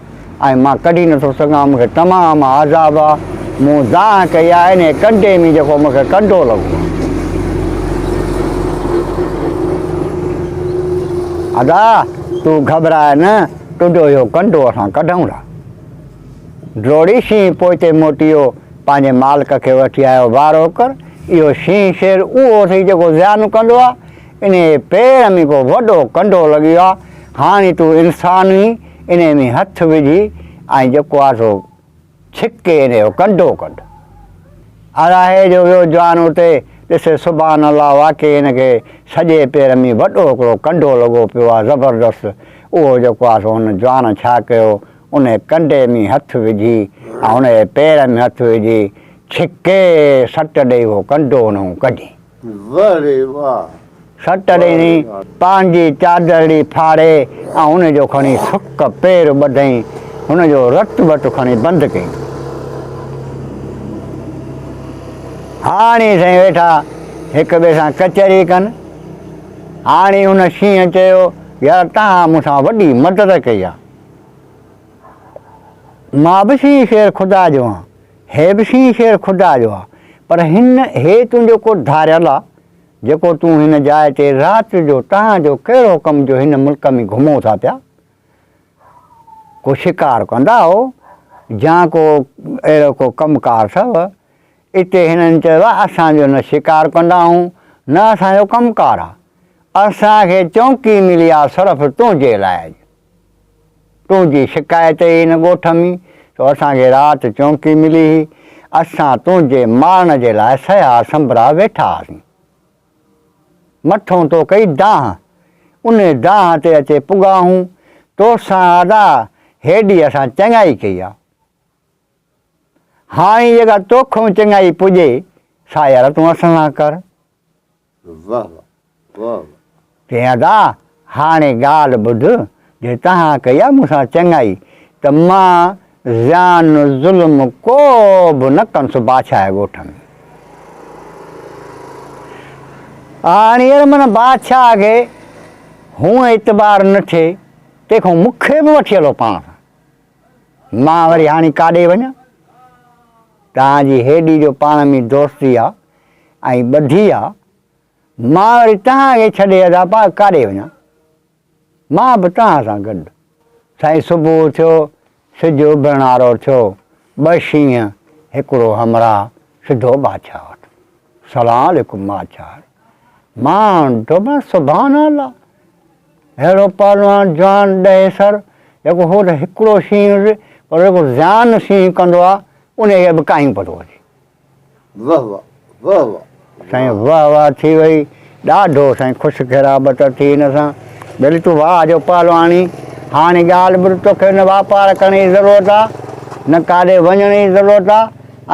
۽ مان ڪڍي نٿو سگهان، مون کي تمام عذاب آ، مون دانهن ڪئي آ انهيء ڪنڊي ۾ جيڪو مون کي ڪنڊو لڳو آ. ادا تون گهٻراء نه، تنهنجو اهو ڪنڊو اسان ڪڍون ٿا. ڊوڙي شينهن پوئتي موٽيو، پنهنجي مالڪ کي وٺي آيو، وارو ڪر، اهو شينهن شير اهو اٿئي جيڪو زيان ڪندو آ، انهيء جي پير ۾ ڪو وڏو ڪنڊو لڳي ويو آ، هاڻي تون انسان آهين، انهيء ۾ هٿ وجهي ۽ جيڪو آ سو ڇڪي انهيء جو ڪنڊو ڪڍ. اڙاهي جو ويو جوان اتي ڏسي سبحان الله واقعي هن کي سڄي پير ۾ وڏو هڪڙو ڪنڊو لڳو پيو آ زبردست اهو جيڪو آ سو هن جوان ڇا ڪيو انهي ڪنڊي ۾ هٿ وجهي ۽ هن جي پير ۾ هٿ وجهي ڇڪي سٽ ڏئي اهو ڪنڊو هن کان ڪڍي. واه ري واه. سٽ ڏني، پنهنجي چادرڙي ڦاڙي ۽ ان جو کڻي سڪ پير ٻڌئين، هن جو رت وٽ کڻي بند ڪيائين. هاڻي سائين ويٺا هڪ ٻئي سان ڪچهري ڪن. هاڻي هن شينهن چيو، يار توهان مون سان وڏي مدد ڪئي آ. مان به شينهن شير خدا جو آهيان، هي به شينهن شير خدا جو آ، پر هن هي تنهنجو ڪو ڌاريل آ، جيڪو تون هن جاء تي رات جو تهان جو ڪهڙو ڪم جو هن ملڪ ۾ گهمو ٿا پيا؟ ڪو شڪار ڪندا هو يا ڪو اهڙو ڪو ڪم ڪار اٿو؟ اتي هنن چيو اسان جو نه شڪار ڪندا آهيون نه اسان جو ڪم ڪار آ، اسان کي چونڪي ملي آ صرف تنهنجي لاء اڄ. تنهنجي شڪايت هئي هن ڳوٺ ۾، سو اسان کي رات چونڪي ملي هئي. اسان تنهنجي مارڻ جي لاء سهيا سنبرا ويٺا هئاسين. مٿون تو ڪئي دانهن، انهي دانهن تي اچي پڳا هون. توسان ادا هيڏي اسان چڱائي ڪئي آ. هاڻي جيڪا توکئون چڱائي پڄي، سا يار تون اسان سان ڪر. واه واه واه واه. چيائين ادا هاڻي ڳالهه ٻڌ جي توهان ڪئي آ مون سان چڱائي ته مان زيان ظلم ڪو به نه ڪنس بادشاهه جي ڳوٺ ۾. هاڻي يار من بادشاهه کي هونء اعتبار نه ٿئي تنهن کان مون کي به وٺي هلو پاڻ سان. مان وري هاڻي ڪاڏي وڃان؟ توهان جي هيڏي جو پاڻ ۾ دوستي آ ۽ ٻڌي آ، مان وري توهان کي ڇڏي ادا پا ڪاڏي وڃان؟ مان به توهان سان گڏ. سائين صبح ٿيو، سج اڀرڻ وارو ٿيو، ٻه شينهن، هڪڙو همراهه سڌو بادشاهه وٽ. سلام عليڪم بادشاهه. مان ڏٺو مان سبحان الله! اهڙو پهلوان جوان ڏهيسر، جيڪو هو ته هڪڙو شينهن هجي، پر جيڪو زيان شينهن ڪندو آ، انهيء کي به ڪاهيون پتو اچي. واه واه واه واه. سائين واه واه ٿي وئي ڏاڍو سائين خوش خيرابت ٿي هن سان ٻيلي تون واه جو پهلواڻي هاڻي ڳالهه ٻڌ توکي نه واپار ڪرڻ جي ضرورت آ نه ڪاڏي وڃڻ جي ضرورت آ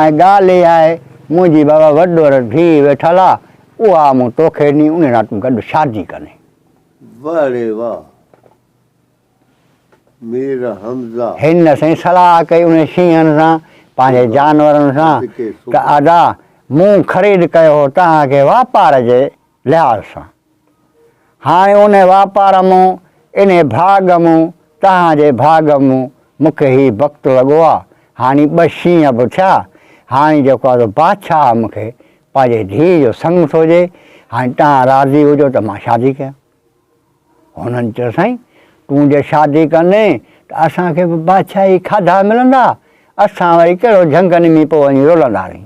۽ ڳالهه اها آهي منهنجي بابا وڏور ڌيء ويٺل آ اها مون توکي ڏني ان سان تون گڏ شادي ڪندين. واه ڙي واه. مير حمزه. هن سائين صلاح ڪئي انهن شينهن سان، پنهنجي جانورن سان، ته ادا مون خريد ڪيو هو توهان کي واپار جي لحاظ سان. هاڻي انهي واپار مون، انهي ڀاڳ مون، توهان جي ڀاڳ مون مون کي هي بخت لڳو آ. هاڻي ٻه شينهن به ٿيا. هاڻي جيڪو آ سو بادشاهه مون کي پنهنجي ڌيء جو سڱ ٿو ڏئي. هاڻي توهان راضي هجو ته مان شادي ڪيان. هنن چيو، سائين، تون جي شادي ڪندين ته اسان کي به بادشاهي کاڌا ملندا، اسان وري ڪهڙو جهنگن ۾ پوء وڃي رلنداسين.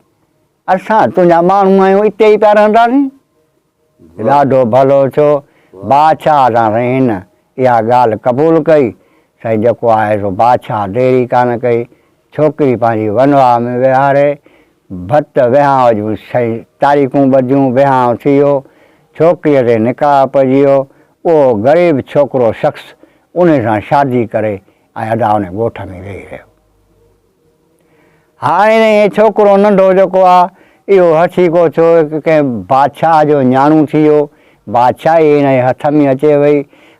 اسان تنهنجا ماڻهو آهيون، اتي ئي پيا رهنداسين. ڏاڍو ڀلو ٿيو. بادشاهه سان سائين هن اها ڳالهه قبول ڪئي. سائين جيڪو آهي سو بادشاهه دير ئي ڪانه ڪئي، ڇوڪري پنهنجي ونواهه ۾ ويهاري ڀت وهانء جون تاريخون ٻڌيون، وهانء ٿي ويو، ڇوڪريء تي نڪاح پئجي ويو، اهو غريب ڇوڪرو شخص انهي سان شادي ڪري ۽ ادا انهي ڳوٺ ۾ ويهي رهيو. هاڻي هي ڇوڪرو ننڍو جيڪو آ، اهو هٿيڪو ٿيو، هڪ ڪنهن بادشاهه جو نياڻو ٿي ويو، بادشاهي هن جي هٿ ۾ اچي وئي،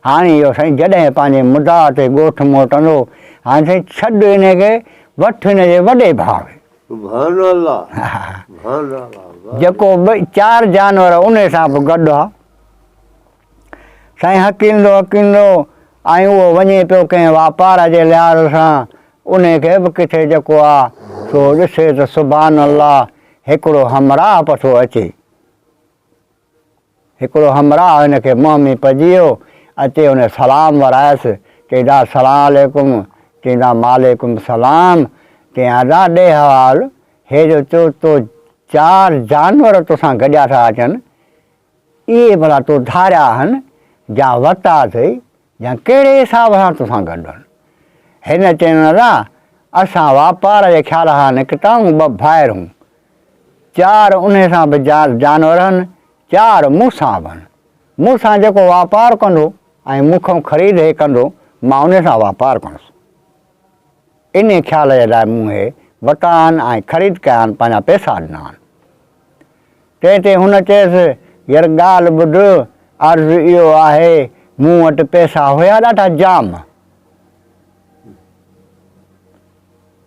هاڻي اهو سائين جڏهن پنهنجي مدعا تي ڳوٺ موٽندو، هاڻي سائين ڇڏ انهي کي، وٺ هن جي وڏي ڀاء کي. سبحان الله سبحان الله واھ. جيڪو ٻئي چار جانور انهي سان به گڏ ها. سائين هڪيندو هڪيندو ۽ اهو وڃي پيو ڪنهن واپار جي لحاظ سان انهي کي به ڪٿي جيڪو آ سو ڏسي ته سبحان الله هڪڙو همراهه پٿو اچي. هڪڙو همراهه هن کي منهن ۾ پئجي ويو، اچي هن سلام ورايس، چئيندا سلام عليڪم، چئيندا معليڪم سلام، چيائين ادا ڏي حوال، هي جو چو تو چار جانور توسان گڏيا ٿا اچن، اهي ڀلا تو ڌاريا آهن جا ورتا اٿئي يا ڪهڙي حساب سان توسان گڏ آهن؟ هن چيو ادا اسان واپار جي خيال سان نڪتا آهيون، ٻه ڀائر هون. چار انهي سان به جانور هن، چار مون سان به هن. مون سان جيڪو واپار ڪندو ۽ مون کان خريد هي ڪندو، مان انهي سان واپار ڪندس. انهي خيال جي لاء مون هي وتا آهن ۽ خريد ڪيا آهن، پنهنجا پئسا ڏنا آهن. تنهن تي هن چيس، ير ڳالهه ٻڌ، عرض اهو آهي، مون وٽ پئسا هيا ڏاڍا جام.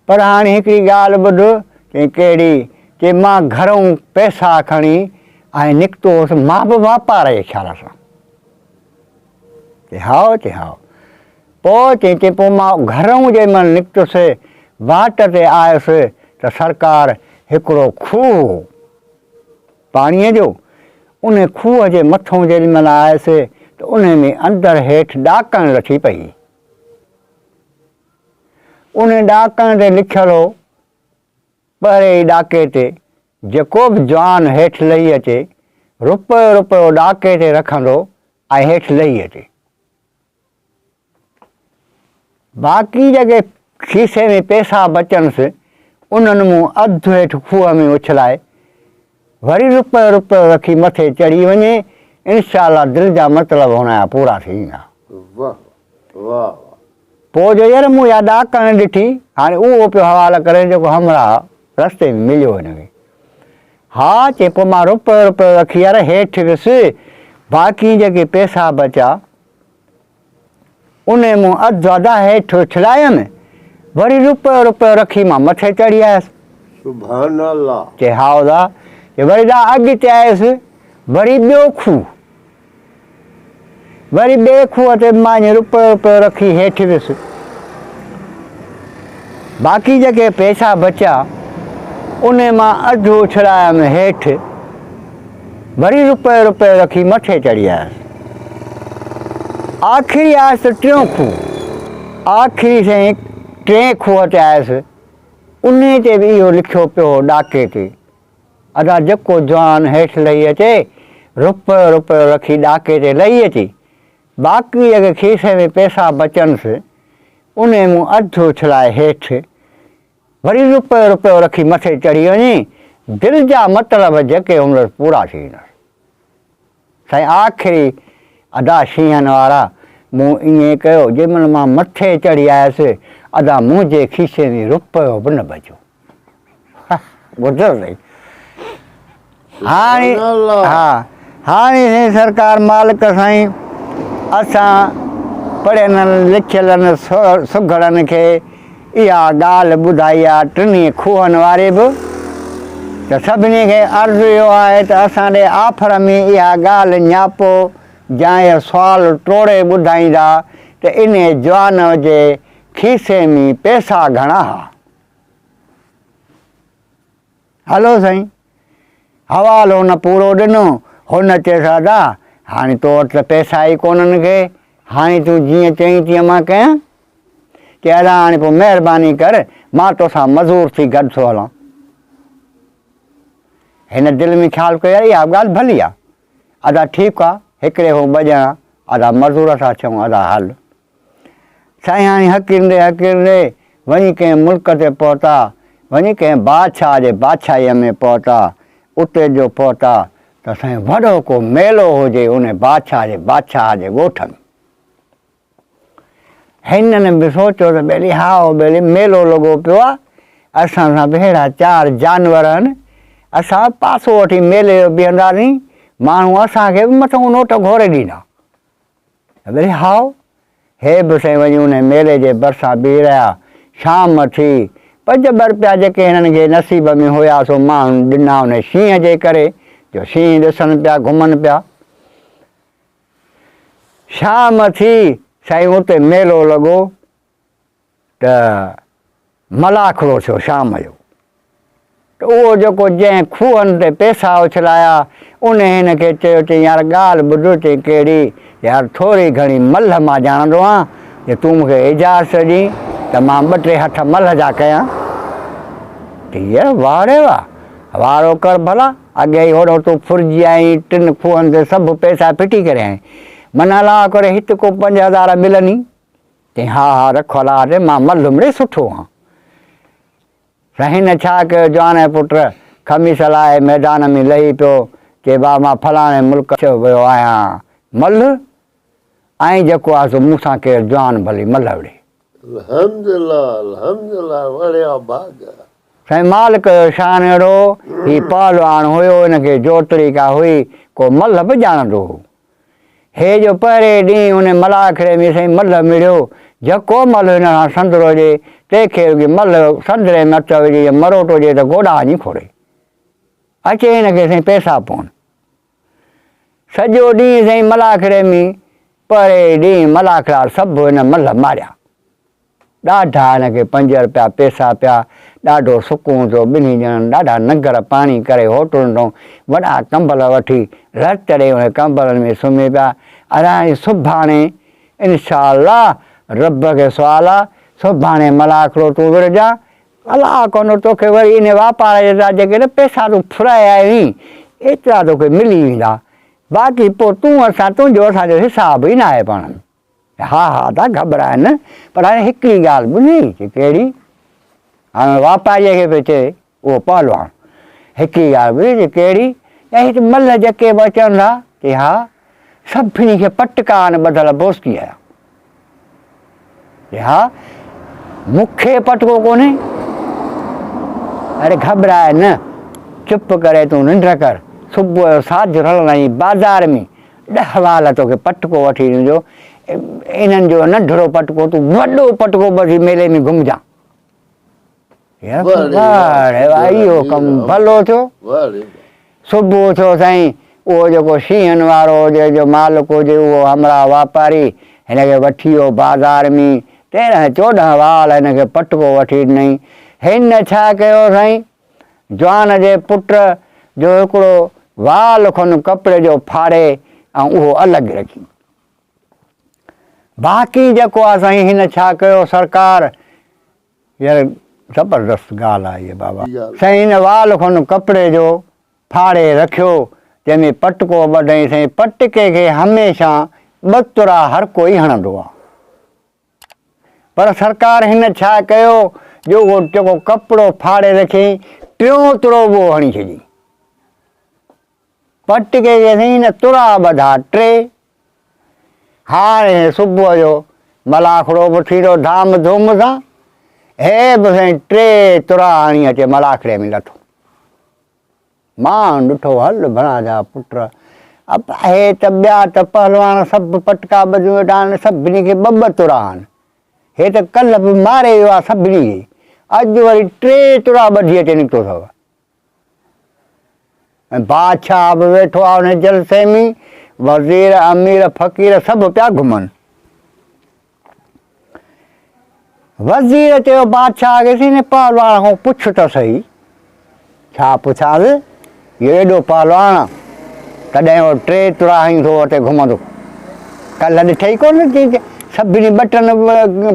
پر هاڻي هڪڙي ڳالهه ٻڌ، چيائين ڪهڙي؟ چي مان گهرئون پئسا کڻي ۽ نڪتو هوس مان به واپار جي خيال سان. چي هائو، چي هائو. پوء چيائين چي پوء مان گهرئون جنهن مهل نڪتس واٽ تي آيس ته سرڪار هڪڙو کوهه هو پاڻيء جو، ان کوهه جي مٿئون جيڏي مهل آيس ته انهي ۾ اندر هيٺ ڏاڪڻ لٿي پئي. ان ڏاڪڻ تي لکيل هو، پهرين ئي ڏاڪي تي جيڪو به جوان هيٺ لهي اچي، رپيو رپيو ڏاڪي تي رکندو ۽ هيٺ لهي اچي. باقي جيڪي کيسي ۾ پئسا بچنس، انهن مون اڌ هيٺ کوهه ۾ اڇلائي، وري رپيو رپيو رکي مٿي چڙهي وڃي، انشاء الله دل جا مطلب هن جا پورا ٿي ويندا. واه واه واه. پوء جو ير مون اها ڏاڪڻ ڏٺي، هاڻي اهو پيو حوال ڪري جيڪو همراهه رستي ۾ مليو هن کي. ها چي پوء مان رپيو رپيو رکي يار هيٺ ويس، باقي جيڪي پئسا بچيا، انهي مون اڌ ادا هيٺ اڇلايم، وري رپيو رپيو رکي مان مٿي چڙهي آيس. سبحان الله. چي ها ادا، چي وري دا اڳتي آيس، وري ٻيو کوهه. وري ٻئي کوهه تي به مان ائين رپيو رپيو رکي هيٺ ويس. باقي جيڪي پئسا بچيا، انهي مان اڌ اڇلايم هيٺ، وري رپيو رپيو رکي مٿي چڙهي آيس. آخري آيس ته ٽيون کوهه. آخري سائين ٽئين کوهه تي آيس، انهي تي به اهو لکيو پيو هو ڏاڪي تي، ادا جيڪو جوان هيٺ لهي اچي، رپيو رپيو رکي ڏاڪي تي لهي اچي، باقي جيڪي کيسي ۾ پئسا بچنس، انهي مون اڌ اڇلائي هيٺ، وري رپيو رپيو رکي مٿي چڙهي وڃي، دل جا مطلب جيڪي هوندس پورا ٿي ويندس. سائين آخري ادا شينهن وارا، مون ائين ڪيو، جنهن مهل مان مٿي چڙهي آيس، ادا منهنجي کيسي ۾ رپيو به نه بچيو. ٻڌو سائين هاڻي ها هاڻي سائين سرڪار مالڪ سائين اسان پڙهيل لکيلن سگهڙن کي اها ڳالهه ٻڌائي آ ٽنهي کوهن واري به ته سڀني کي عرض اهو آهي ته اسان ڏي آڦر ۾ اها ڳالهه نياپو جا اهو سوال ٽوڙي ٻڌائيندا ته انهي جوان جي کيسي ۾ پئسا گهڻا ها. هلو سائين. حوالو هن پورو ڏنو. هن چيس ادا هاڻي تو وٽ ته پئسا ئي ڪونهن کي، هاڻي تون جيئن چئين تيئن مان ڪيان. چي ادا هاڻي پوء مهرباني ڪر مان توسان مزور ٿي گڏ ٿو هلان. هن دل ۾ خيال ڪيو يار اها به ڳالهه ڀلي آ. ادا ٺيڪ آ هڪڙي هو ٻه ڄڻا ادا مزور ٿا ٿيون ادا هل. سائين هاڻي هڪيندي هڪيندي وڃي ڪنهن ملڪ تي پهتا، وڃي ڪنهن بادشاهه جي بادشاهيء ۾ پهتا، اتي جو پهتا ته سائين وڏو ڪو ميلو هجي ان بادشاهه جي بادشاهه جي ڳوٺ ۾. هنن به سوچيو ته ٻيلي هائو ٻيلي ميلو لڳو پيو آ، اسان سان به ههڙا چار جانور آهن، اسان به پاسو وٺي ميلي جو بيهنداسين، ماڻهو اسان کي به مٿئون نوٽ گهوري ڏيندا. وري هائو، هي به سائين وڃي انهي ميلي جي ڀرسان بيهي رهيا. شام ٿي. پنج ٻه رپيا جيڪي هنن کي نصيب ۾ هيا سو ماڻهن ڏنا انهي شينهن جي ڪري جو شينهن ڏسن پيا گهمن پيا. شام ٿي سائين اتي ميلو لڳو. ته ملاکڙو ٿيو شام جو ته اهو جيڪو جنهن کوهن تي پئسا اڇلايا ان هن کي چيو چئين يار ڳالهه ٻڌ چئين ڪهڙي يار ٿوري گهڻي ملهه مان ڄاڻندو آهيان جي تون مون کي اجازت ڏين ته مان ٻه ٽي هٿ ملهه جا ڪيان چئين يار واهه ري واهه وارو ڪر ڀلا اڳي ئي هوڏو تون ڦرجي آئين ٽن کوهن تي سڀ پئسا ڦٽي ڪري آئين من الله ڪري هت ڪو 5000 ملني چيائين، ها ها رک الله تي، مان ملهه مڙئي سٺو هان. سائين هن ڇا ڪيو جوان جي پٽ خميس لاهي ميدان ۾ لهي پيو، چي با مان فلاڻي ملڪ ويو آهيان ملهه ۽ جيڪو آهي سو مون سان ڪير جوان ڀلي ملهه وڙهي. الحمدلله الحمدلله وڙهيا ڀاڳ. سائين مالڪ جو شان اهڙو، هي پهلواڻ هيو، هن کي جوتڙي ڪا هئي، ڪو ملهه به ڄاڻندو هو. هي جو پهرين ڏينهن ان ملاکڙي ۾ سائين ملهه مڙهيو، جهڪو ملهه هن سان سندرو هجي، تنهن کي رڳي ملهه سندري ۾ هٿ وجهي يا مروٽو هجي ته گوڏا وڃي کوڙي. اچي هن کي سائين پئسا پون. سڄو ڏينهن سائين ملاکڙي ۾ پهرين ڏينهن ملاکڙا سڀ هن ملهه ماريا. ڏاڍا هن کي پنج رپيا پئسا پيا، ڏاڍو سڪون ٿيو، ٻنهي ڄڻن ڏاڍا ننگر پاڻي ڪري هوٽلن تان وڏا ڪمبل وٺي رت ڏئي انهن ڪمبلن ۾ سمهي پيا. اراڻي سڀاڻي انشاء الله رب کي سوال آ، سڀاڻي ملاکڙو تون ورجان، الله ڪندو توکي وري انهي واپار جيترا جيڪي نه پئسا تون ڦرائي آيو آهين، ايترا توکي ملي ويندا، باقي پوء تون اسان تنهنجو اسان جو حساب ئي ناهي پاڻ ۾. ها ها ادا گهٻراء نه، پر هاڻي هڪڙي ڳالهه ٻڌئي؟ چي ڪهڙي؟ هاڻي واپاريء کي پيو چئي اهو پهلواڻ، هڪڙي ڳالهه ٻڌئي؟ چي ڪهڙي؟ چي هت ملهه جيڪي به اچن ٿا، چي ها، سڀني کي پٽڪا آهن ٻڌل بوسڪي آيا. چي ها، مون کي پٽڪو ڪونهي؟ اڙي گهٻراء نه، چپ ڪري تون ننڊ ڪر، صبح جو ساجهر هلنداسين بازار ۾، ڏهه وال توکي پٽڪو وٺي ڏيندو، انهن جو ننڍڙو پٽڪو تون وڏو پٽڪو ٻڌي ميلي ۾ گهمجان. اهو ڪم ڀلو ٿيو. صبح ٿيو سائين اهو جيڪو شينهن وارو هجي جو مالڪ هجي اهو همراهه واپاري هن کي وٺي ويو بازار ۾ 13 14 وال هن کي پٽڪو وٺي ڏنائين. هن ڇا ڪيو سائين جوان جي پٽ جو هڪڙو وال کن ڪپڙي جو ڦاڙي ۽ اهو الڳ رکي. باقي جيڪو آ سائين هن ڇا ڪيو سرڪار يار زبردست ڳالهه آهي بابا. سائين هن وال کن ڪپڙي جو ڦاڙي رکيو جنهن ۾ پٽڪو ٻڌائين سائين پٽڪي کي هميشه ٻه ترا هر ڪوئي هڻندو آ. پر سرڪار هن ڇا ڪيو جو اهو جيڪو ڪپڙو ڦاڙي رکيائين ٽيون ترو به اهو هڻي ڇڏيائين. پٽڪي کي سائين هن ترا ٻڌا ٽي. هاڻي صبح جو ملاکڙو به ٿيندو ڌام ڌوم سان. هي به سائين ٽي ترا هڻي اچي ملاکڙي ۾ لٿو. مان ڏٺو هل ڀڻا جا پٽ ابا هي ته ٻيا ته پهلواڻ سڀ پٽڪا ٻڌيون ويٺا آهن سڀني کي ٻه ٻه ترا آهن هي ته ڪلهه به ماري ويو آهي سڀني کي اڄ وري ٽي ترا ٻڌي اچي نڪتو اٿو ۽ بادشاهه به ويٺو آهي ان جلسي ۾ وزير امير فقير سڀ پيا گهمن وزير چيو بادشاهه کي سين پهلواڻ کان پڇ ته سهي. ڇا پڇانس؟ اهو ايڏو پهلواڻ آ، تڏهن اهو ٽي ترا هڻي ٿو اتي گهمندو. ڪلهه ڏٺئي ڪونه ٿي سڀني ٻه ٽن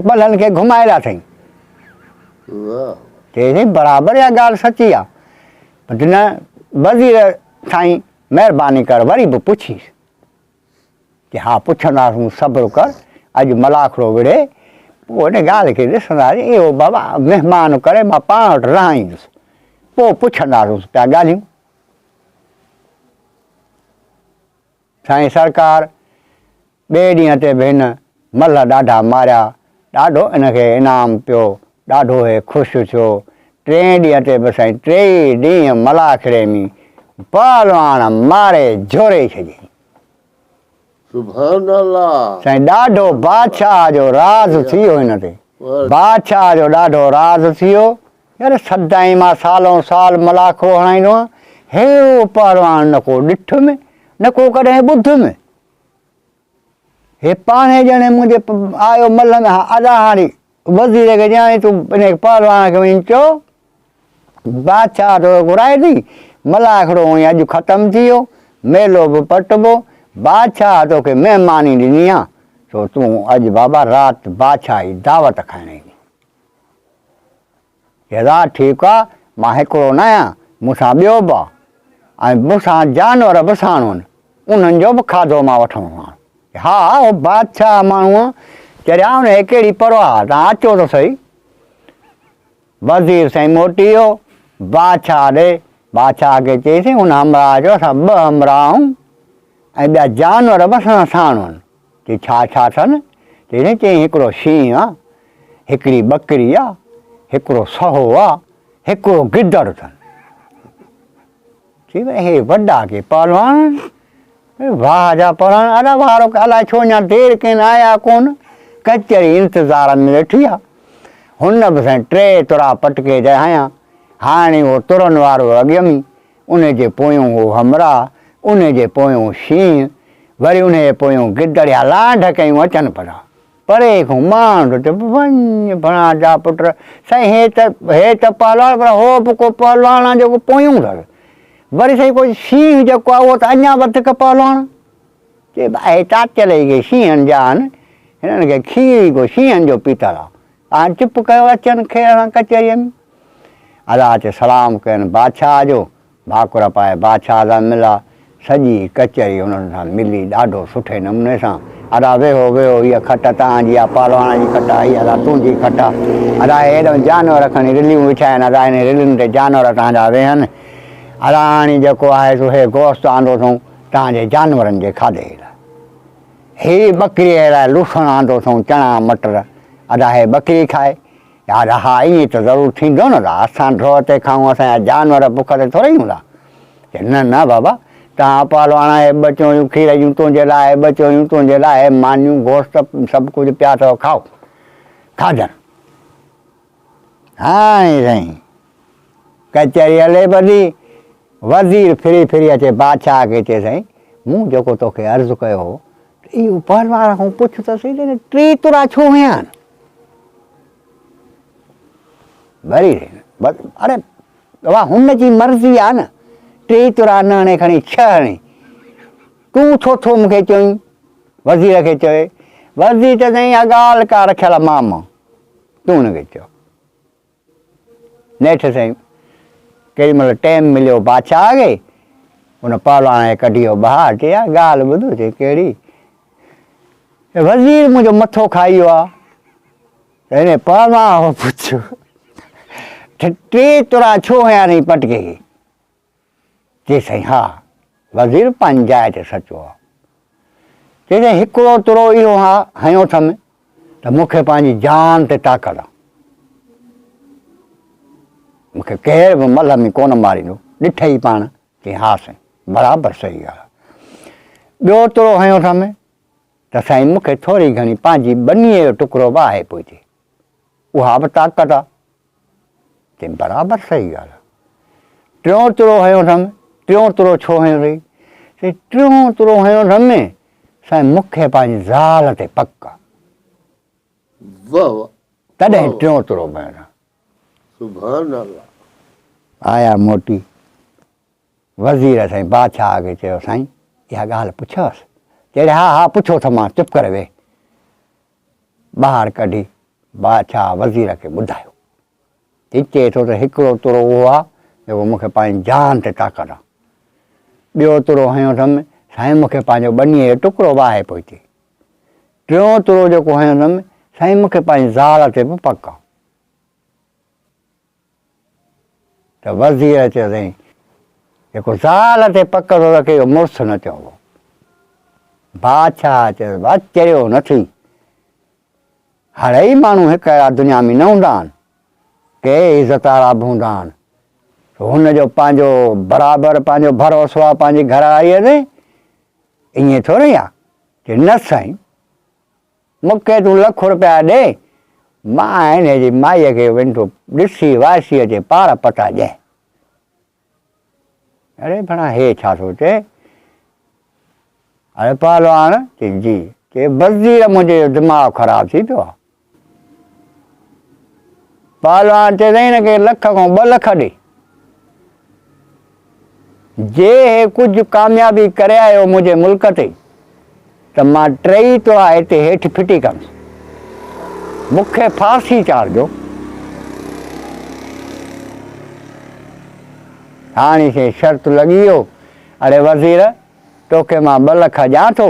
پلهن کي گهمائي لاٿئين. چيائين برابر اها ڳالهه سچي آ. پر نه وزير سائين مهرباني ڪر وري به پڇيس. چي ها پڇنداسون صبر ڪر اڄ ملاکڙو وڙهي پوء ان ڳالهه کي ڏسنداسين اهو بابا مهمان ڪري مان پاڻ وٽ رهائيندس پوء پڇنداسونس پيا ڳالهيون سائين سرڪار ٻئي ڏينهن تي به هن ملهه ڏاڍا ماريا، ڏاڍو ان کي انعام پيو، ڏاڍو هي خوش ٿيو. ٽئين ڏينهن تي به سائين ٽيئي ڏينهن ملاکڙي ۾ پهلواڻ ماري جهوري ڇڏيائين. سبحان الله. سائين ڏاڍو بادشاهه جو راز ٿي ويو هن تي. بادشاهه جو ڏاڍو راز ٿي ويو. يار سدائين مان سالون سال ملاکڙو هڻائيندو آهيان، ههڙو پهلواڻ نه ڪو ڏٺم نه ڪو ڪڏهن ٻڌم. هي پاڻهي ڄڻي منهنجي آيو ملهه ۾ ها ادا هاڻي وزير کي ڄاڻي تون انهي پهلوان کي وڃي چئو بادشاهه تو گهرائي ٿي ملاکڙو هونئن اڄ ختم ٿي ويو ميلو به پٽبو بادشاهه توکي مهماني ڏني آ سو تون اڄ بابا رات بادشاهه جي دعوت کائڻ ايندين. چيدا ٺيڪ آ، مان هڪڙو ناهيان، مون سان ٻيو به آ ۽ مون سان جانور به ساڻ هن، انهن جو به کاڌو مان وٺڻو آ. ها، هو بادشاهه ماڻهو آ، چريا ان کي ڪهڙي پرواهه آ، توهان اچو ته سهي. وزير سائين موٽي ويو بادشاهه ڏي، بادشاهه کي چيسين هن همراهه چيو اسان ٻه همراهه آهيون ۽ ٻيا جانور به اسان سان ساڻ آهن. چي ڇا ڇا اٿن؟ چيسين چيائين هڪڙو شينهن آ، هڪڙي ٻڪري آ، هڪڙو سهو آ، هڪڙو گدڙ اٿن. چي ڀئي هي وڏا ڪي پهلوان آهن. واهه جا پهلوان ادا وارو الائي ڇو اڃا دير ڪين آيا ڪون. ڪچهري انتظار ۾ ويٺي آ. هن به سائين ٽي ترا پٽڪي جا هنيا. هاڻي اهو ترن وارو اڳيم، ان جي پويون اهو همراهه، ان جي پويون شينهن، وري ان جي پويون گدڙ يا لانڍ ڪيون اچن پيا. پري کان ماڻهو ٿو چئي، وڃ ڀڻا جا پٽ، سائين هي ته هي ته پهلوان پر هو به ڪو پهلوان آ جيڪو پويون اٿس. وري سائين ڪو شينهن جيڪو آ اهو ته اڃا وڌيڪ پهلوان. چئي ڀاء هي چاچل ئي ڪي شينهن جا آهن، هنن کي کير ئي ڪو شينهن جو پيتل آ. هاڻ چپ ڪيو اچن خير سان ڪچهريء ۾. ادا اچي سلام ڪين بادشاهه جو، ڀاڪر پائي بادشاهه سان ملا، سڄي ڪچهري انهن سان ملي ڏاڍو سٺي نموني سان. ادا ويهو ويهو هيء کٽ توهان جي آ، پهلواڻ جي کٽ آ، هيء ادا تنهنجي کٽ آ. ادا هي هيڏانهن جانور کڻي رليون وڇاين، ادا انهن رلين تي جانور توهان جا ويهن. ادا هاڻي جيڪو آهي سو هي گوشت آندو اٿئون توهان جي جانورن جي کاڌي لاء. هي ٻڪريء لاء لوسڻ آندو اٿئون چڻا مٽر، ادا هي ٻڪري کائي. يار ها ائين ته ضرور ٿيندو نه ادا، اسان ڍوء تي کائون اسان جا جانور بک تي ٿورئي هوندا. چي نه نه بابا، توهان پهلواڻا هي ٻه چويون کير جون تنهنجي لاء هي ٻه چويون تنهنجي لاء هي مانيون گوشت سڀ ڪجهه پيا اٿو کائو. کاڌن. هاڻي سائين ڪچهري هلي پئي، وزير ڦري ڦري اچي بادشاهه کي چئي سائين مون جيڪو توکي عرض ڪيو هو ته اهو پهلوان کان پڇ ته سهي ته هن ٽي ترا ڇو هنيا آهن؟ وري اڙي بابا هن جي مرضي آهي نه ٽي ترا نه هڻي کڻي ڇهه هڻي تون ڇو ٿو مون کي چوين؟ وزير کي چوي وزير چئي سائين اها ڳالهه ڪا رکيل آهي ماما تون هن کي چئو. نيٺ سائين ڪيڏي مهل ٽيم مليو بادشاهه کي، ان پهلوان کي ڪڍي ويو ٻاهر، چي يار ڳالهه ٻڌ، چي ڪهڙي؟ چي وزير منهنجو مٿو کائي ويو آ. ته هن پهلوان کان پڇيو ته ٽي ترا ڇو هنيا اٿئي پٽڪي کي؟ چي سائين ها، وزير پنهنجي جاء تي سچو آ. چي سائين هڪڙو ترو اهو ها هنيو اٿم ته مون کي پنهنجي جان تي طاقت آ. مون کي ڪير به ملهه ۾ ڪونه ماريندو. ڏٺئي پاڻ؟ چي ها سائين، برابر صحيح ڳالهه آ. ٻيو ترو هنيو اٿم ته سائين مون کي ٿوري گهڻي پنهنجي ٻنيء جو ٽڪرو به آهي پوئتي. اها به طاقت آ. چيم برابر صحيح ڳالهه آ. ٽيون ترو هنيو اٿم، ٽيون ترو ڇو هنيو اٿئي؟ چي ٽيون ترو هنيو اٿم سائين مون کي پنهنجي زال تي پڪ آ. واهه واهه. تڏهن ٽيون ترو به هنيو اٿم. سبحان الله. آيا موٽي وزير سائين بادشاهه کي چيو سائين اها ڳالهه پڇيوس؟ چيائين ها ها پڇيو اٿم چپ ڪري ويهه. ٻاهر ڪڍي بادشاهه وزير کي ٻڌايو. هي چئي ٿو ته هڪڙو ترو اهو آ جيڪو مون کي پنهنجي جان تي طاقت آ. ٻيو ترو هنيو اٿم، سائين مون کي پنهنجو ٻنيء جو ٽڪرو به آهي پوئتي. ٽيون ترو جيڪو هنيو اٿم، سائين مون کي پنهنجي زال تي به پڪ آ. ته وزير چيو سائين جيڪو زال تي پڪ ٿو رکي اهو مڙس نه چئبو. بادشاهه چيس با چريو نه ٿي. هڙئي ماڻهو هڪ اهڙا دنيا ۾ نه هوندا آهن. ڪي عزت وارا به هوندا آهن. هن جو پنهنجو برابر پنهنجو ڀروسو آهي پنهنجي گهر واريء تي. ائين ٿورئي آهي. چي نه سائين مون کي تون لک روپيا ڏي، مان هن جي مائيء کي وڃ ٿو ڏسي وائسي اچي پار پتا ڏين. اڙي ڀڻا هي ڇا ٿو چئي؟ اڙي پهلواڻ، چي جي. چي وزير منهنجي جو دماغ خراب ٿي پيو آ. پهلوان چيس هن کي لک کان ٻه لک ڏي. جي هي ڪجهه ڪاميابي ڪري آيو منهنجي ملڪ تي ته مان ٽيئي ترا هتي هيٺ ڦٽي ڪندس. مون کي ڦاسي چاڙهجو. هاڻي سين شرط لڳي ويو. اڙي وزير! توکي مان ٻه لک ڏيان ٿو.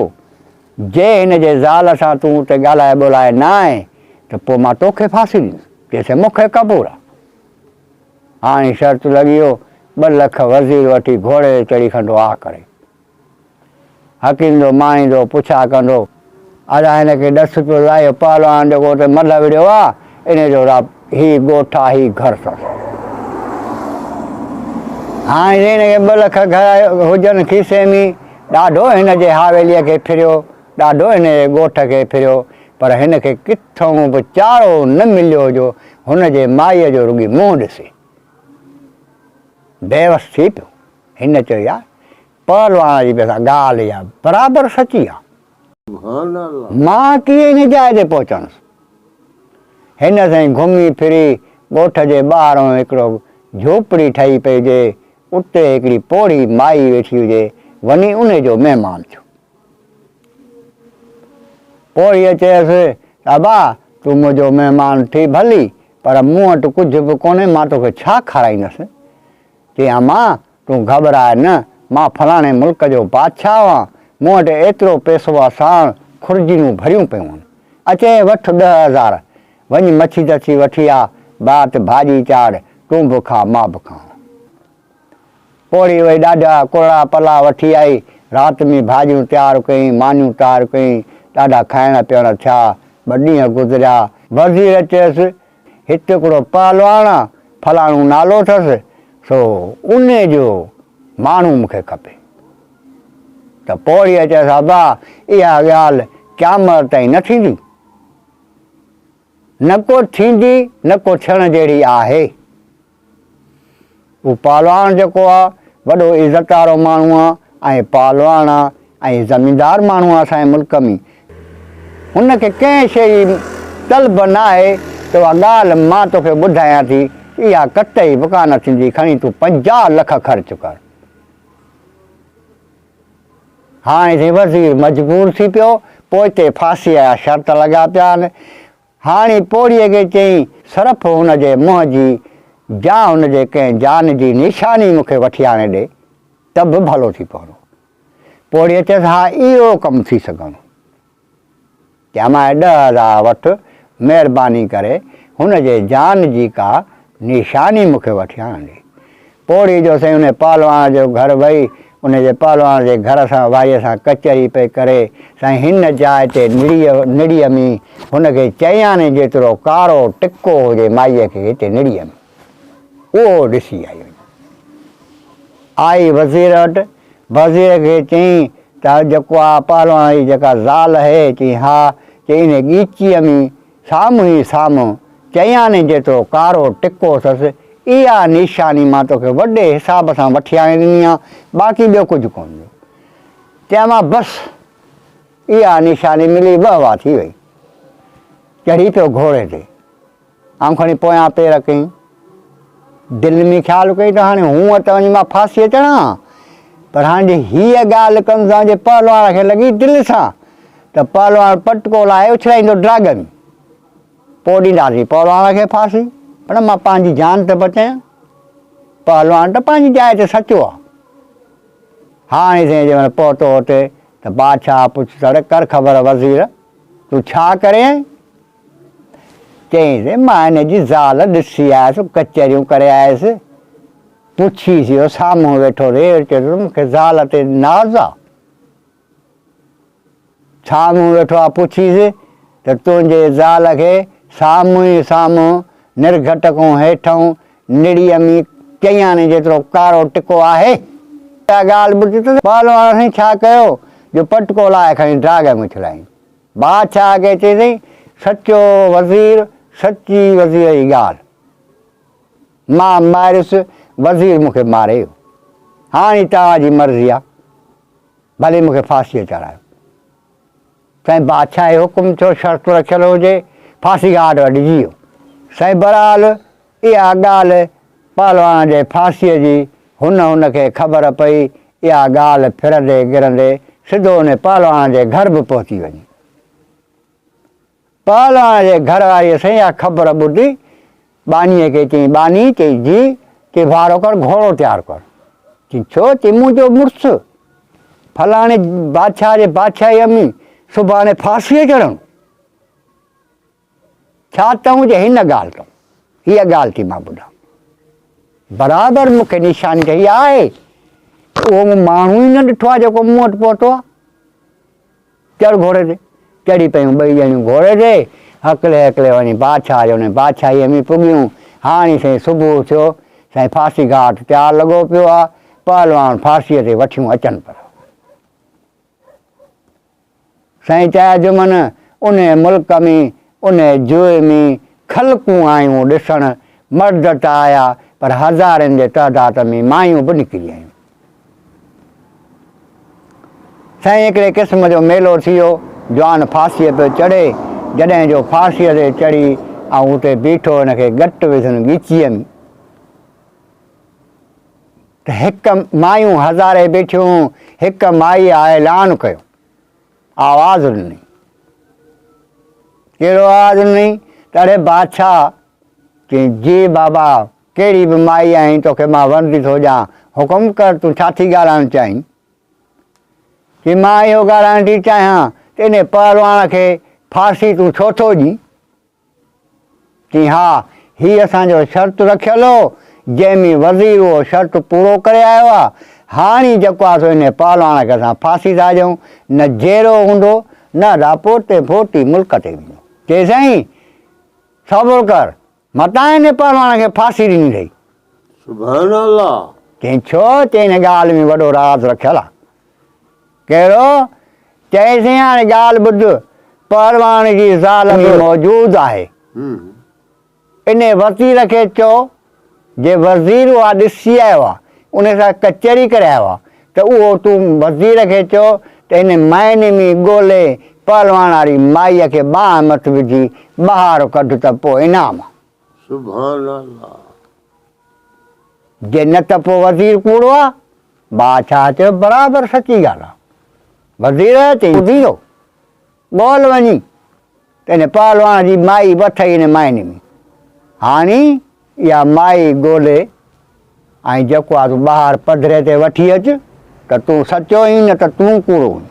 جي هن جي زال سان تون اتي ڳالهائي ٻولهائي نه آئين ته پوء مان توکي ڦاسي ڏيندس. چيس مون کي قبول آ. هاڻي شرط لڳي ويو. ٻه لک وزير وٺي گهوڙي تي چڙهي کنڊو آ ڪري. حڪيم جو ماڻيندو پڇا ڪندو، ادا هن کي ڏس پيو ته اهو پهلوان جيڪو اتي ملهه وڙهيو آ، ان جو را هي ڳوٺ آ، هي گهر اٿس. هاڻي جي هن کي ٻه لک گهر هجن کيسي ۾، ڏاڍو هن جي حاويليء کي ڦريو، ڏاڍو هن جي ڳوٺ کي ڦريو، پر هن کي ڪٿئون به چارو نه مليو جو هن جي مائيء جو رڳي منهن ڏسي. بيوس ٿي پيو. هن چيو، يار! پهلوان جي به ڳالهه اها برابر سچي آ. سبحان الله. مان ڪيئن ان جاء تي پهچندس. هن سائين گهمي ڦري ڳوٺ جي ٻاهرون هڪڙو جهوپڙي ٺهي پئي هجي، اتي هڪڙي پوڙهي مائي ويٺي هجي، وڃي انهي جو مهمان ٿيو. پوڙهيء چيس ته ابا تون منهنجو مهمان ٿي ڀلي، پر مون وٽ ڪجهه به ڪونهي، مان توکي ڇا کارائيندس؟ چيائين امان تون گهٻراء نه، مان فلاڻي ملڪ جو بادشاهه آهيان، مون وٽ ايترو پئسو آ ساڻ خرجينون ڀريون پيون آهن. اچي وٺ 10,000، وڃ مڇي تڇي وٺي آ، بات ڀاڄي چاڙهه، تون به کاء مان به کائان. پوڙهي وئي ڏاڍا ڪرڙا پلا وٺي آئي، رات ۾ ڀاڄيون تيار ڪيائين، مانيون تيار ڪيائين، ڏاڍا کائڻ پيئڻ ٿيا، ٻه ڏينهن گذريا. وزير چيس، هت هڪڙو پهلواڻ آ، فلاڻو نالو اٿس، سو انهي جو ماڻهو مون کي کپي. ته پوڙهيء چيس، ابا، اها ڳالهه قيامت تائين نه ٿيندي. نه ڪو ٿيندي، نه ڪو ٿيڻ جهڙي آهي. هو پهلواڻ جيڪو آ، وڏو عزت وارو ماڻهو آ ۽ پهلواڻ آ ۽ زميندار ماڻهو آ اسان جي ملڪ ۾. هن کي ڪنهن شيء جي طلب ناهي ته اها ڳالهه مان توکي ٻڌايان ٿي، اها قطعي به ڪانه ٿيندي، کڻي تون 50 لک خرچ ڪر. هاڻي سائين وزير مجبور ٿي پيو، پوئتي ڦاسيء جا شرط لڳا پيا آهن. هاڻي پوڙهيء کي چيائين، صرف هن جي منهن جي جا هن جي ڪنهن جان جي نشاني مون کي وٺي آڻي ڏي ته به ڀلو ٿي پوندو. پوڙهيء چيس، ها اهو ڪم ٿي سگهندو. چيائين، امان 10,000 وٺ، مهرباني ڪري هن جي جان جي ڪا نشاني مون کي وٺي آڻي ڏي. پوڙهي جو سائين انهي پهلواڻ جو گهر وئي، انهي جي پهلواڻ جي گهر سان واريء سان ڪچهري پئي ڪري، سائين هن جاء تي نڙيء نڙيء ۾ هن کي چياني جيترو ڪارو ٽڪو هجي مائيء کي هتي نڙيء ۾ اهو ڏسي آئي وڃي. آئي وزير وٽ، وزير کي چيائين ته جيڪو آ پهلواڻ جي جيڪا زال اهي، چيائين ها، چيائين انهي ڳيچيء ۾ سامهون ئي سامهون چياني جيترو ڪارو ٽڪو اٿس، اها نشاني مان توکي وڏي حساب سان وٺي آڻي ڏني آ، باقي ٻيو ڪجهه ڪونه ڏيو. چيائين مان بس اها نشاني ملي وهه واهه ٿي وئي. چڙهي پيو گهوڙي تي. آئون کڻي پويان پير ڪيائين. دل ۾ خيال ڪيائين ته هاڻي هونء ته وڃي مان ڦاسيء چڙهان ها، پر هاڻي جي هيء ڳالهه ڪن سان جي پهلواڻ کي لڳي دل سان ته پهلواڻ پٽڪو لاهي اڇلائيندو ڊراڳ ۾. پوء ڏينداسين پهلواڻ کي ڦاسي، پر مان پنهنجي جان ته بچايان. پهلواڻ ته پنهنجي جاء تي سچو آ. هاڻي سائين جنهن مهل پهتو اتي ته بادشاهه پڇ تڙ ڪر خبر وزير، تون ڇا ڪري آئين؟ چيائين ته مان هن جي زال ڏسي آيس، ڪچهريون ڪري آيس. پڇيس اهو سامهون ويٺو ريڙ چئي ٿو ته مون کي زال تي ناز آ. سامهون ويٺو آ پڇيس ته تنهنجي زال کي سامهون ئي سامهون نرگهٽ کان هيٺئون نڙيء ۾ چياڻي جيترو ڪارو ٽڪو آهي؟ اها ڳالهه ٻڌي ته پهلواڻ سائين ڇا ڪيو جو پٽڪو لاهي کڻي ڊاڳ ۾ اڇلايائين. بادشاهه کي چيائين، سچو وزير، سچي وزير جي ڳالهه. مان ماريس، وزير مون کي ماري ويو. هاڻي توهان جي مرضي آ، ڀلي مون کي ڦاسيء چڙهايو. سائين بادشاهه جو حڪم ٿيو، شرط رکيل هجي، ڦاسي گهاٽ وڍجي ويو. سائين بهرحال اها ڳالهه پهلوان جي ڦاسيء جي هن هن کي خبر پئي، اها ڳالهه ڦرندي گرندي سڌو ان پهلوان جي گهر به پهچي وڃي. پهلوان جي گهر واريء سائين اها خبر ٻڌي ٻانهيء کي چيائين، ٻانهي، چئي، جي، چي، وارو ڪر، گهوڙو تيار ڪر. چي، ڇو؟ چي، منهنجو مڙس فلاڻي بادشاهه جي بادشاهيء ۾ سڀاڻي ڦاسيء چڙهندو. ڇا تون جي هن ڳالهه تون، هيء ڳالهه ٿي مان ٻڌان. برابر مون کي نشاني ته هيء آهي. اهو مون ماڻهو ئي نه ڏٺو آهي جيڪو مون وٽ پهتو آهي. چڙهه گهوڙي تي. چڙهي پيون ٻئي ڄڻيون گهوڙي تي. هڪلي هڪلي وڃي بادشاهه جي ان بادشاهيء ۾ پڳيون. هاڻي سائين صبح ٿيو. سائين ڦاسي گهاٽ تيار لڳو پيو آهي. پهلوان ڦاسيء تي وٺيون اچن پر. سائين چيا جمن انهي ملڪ ۾ انهي جوء ۾ خلقون آيون ڏسڻ، مرد ته آيا پر هزارين جي تعداد ۾ مايون به نڪري آيون. سائين هڪڙي قسم جو ميلو ٿي ويو، جوان ڦاسيء پيو چڙهي، جڏهن جو ڦاسيء تي چڙهي ۽ اتي بيٺو هن کي ڳٽ وڌن ڳچيء ۾. ته هڪ مايون هزارين بيٺيون، هڪ مائيء اعلان ڪيو، آواز ڏني. ڪهڙو آواز ڏني؟ ته اڙي بادشاهه! چيائين، جي بابا، ڪهڙي به مائي آهين، توکي مان ورندي ٿو ڏيان، حڪم ڪر، تون ڇا ٿي ڳالهائڻ چاهين؟ چيائين، مان اهو ڳالهائڻ ٿي چاهيان ته انهيء پهلواڻ کي ڦاسي تون ڇو ٿو ڏين؟ چيائين، ها، هي اسان جو شرط رکيل هو، جنهن ۾ وزير اهو شرط پورو ڪري آيو آهي. هاڻي جيڪو آهي سو انهيء پهلواڻ کي اسان ڦاسي ٿا ڏيون، نه جيئرو هوندو، نه ادا پوتي ڦوتي ملڪ تي ويندو. چيائين، سائين، صبر ڪر، متان انهيء پهلواڻ کي ڦاسي ڏني اٿئي. سبحان الله! چيائين، ڇو؟ چيائين، هن ڳالهه ۾ وڏو راز رکيل آهي. ڪهڙو؟ چيائين، سائين هاڻي ڳالهه ٻڌ، پهلواڻ جي زال به موجود آهي. انهي وزير کي چئو، جي وزير اها ڏسي آيو آهي، انهي سان ڪچهري ڪري آيو آهي ته اهو تون وزير کي چئو ته ان مئن ۾ ڳولي پهلواڻ واري مائيء کي ٻانهن مٿ وجهي ٻاهر ڪڍ ته پوء انعام. سبحان الله. جي نه ته پوء وزير ڪوڙو آ. بادشاهه چيو، برابر سچي ڳالهه آ. وزير چيائين، وزيرو! ڳول وڃي ته ان پهلواڻ جي مائي به اٿئي ان مائني ۾. هاڻي اها مائي ڳولي ۽ جيڪو آ تون ٻاهر پڌري تي وٺي اچ ته تون سچو آهين نه ته تون ڪوڙو آهين.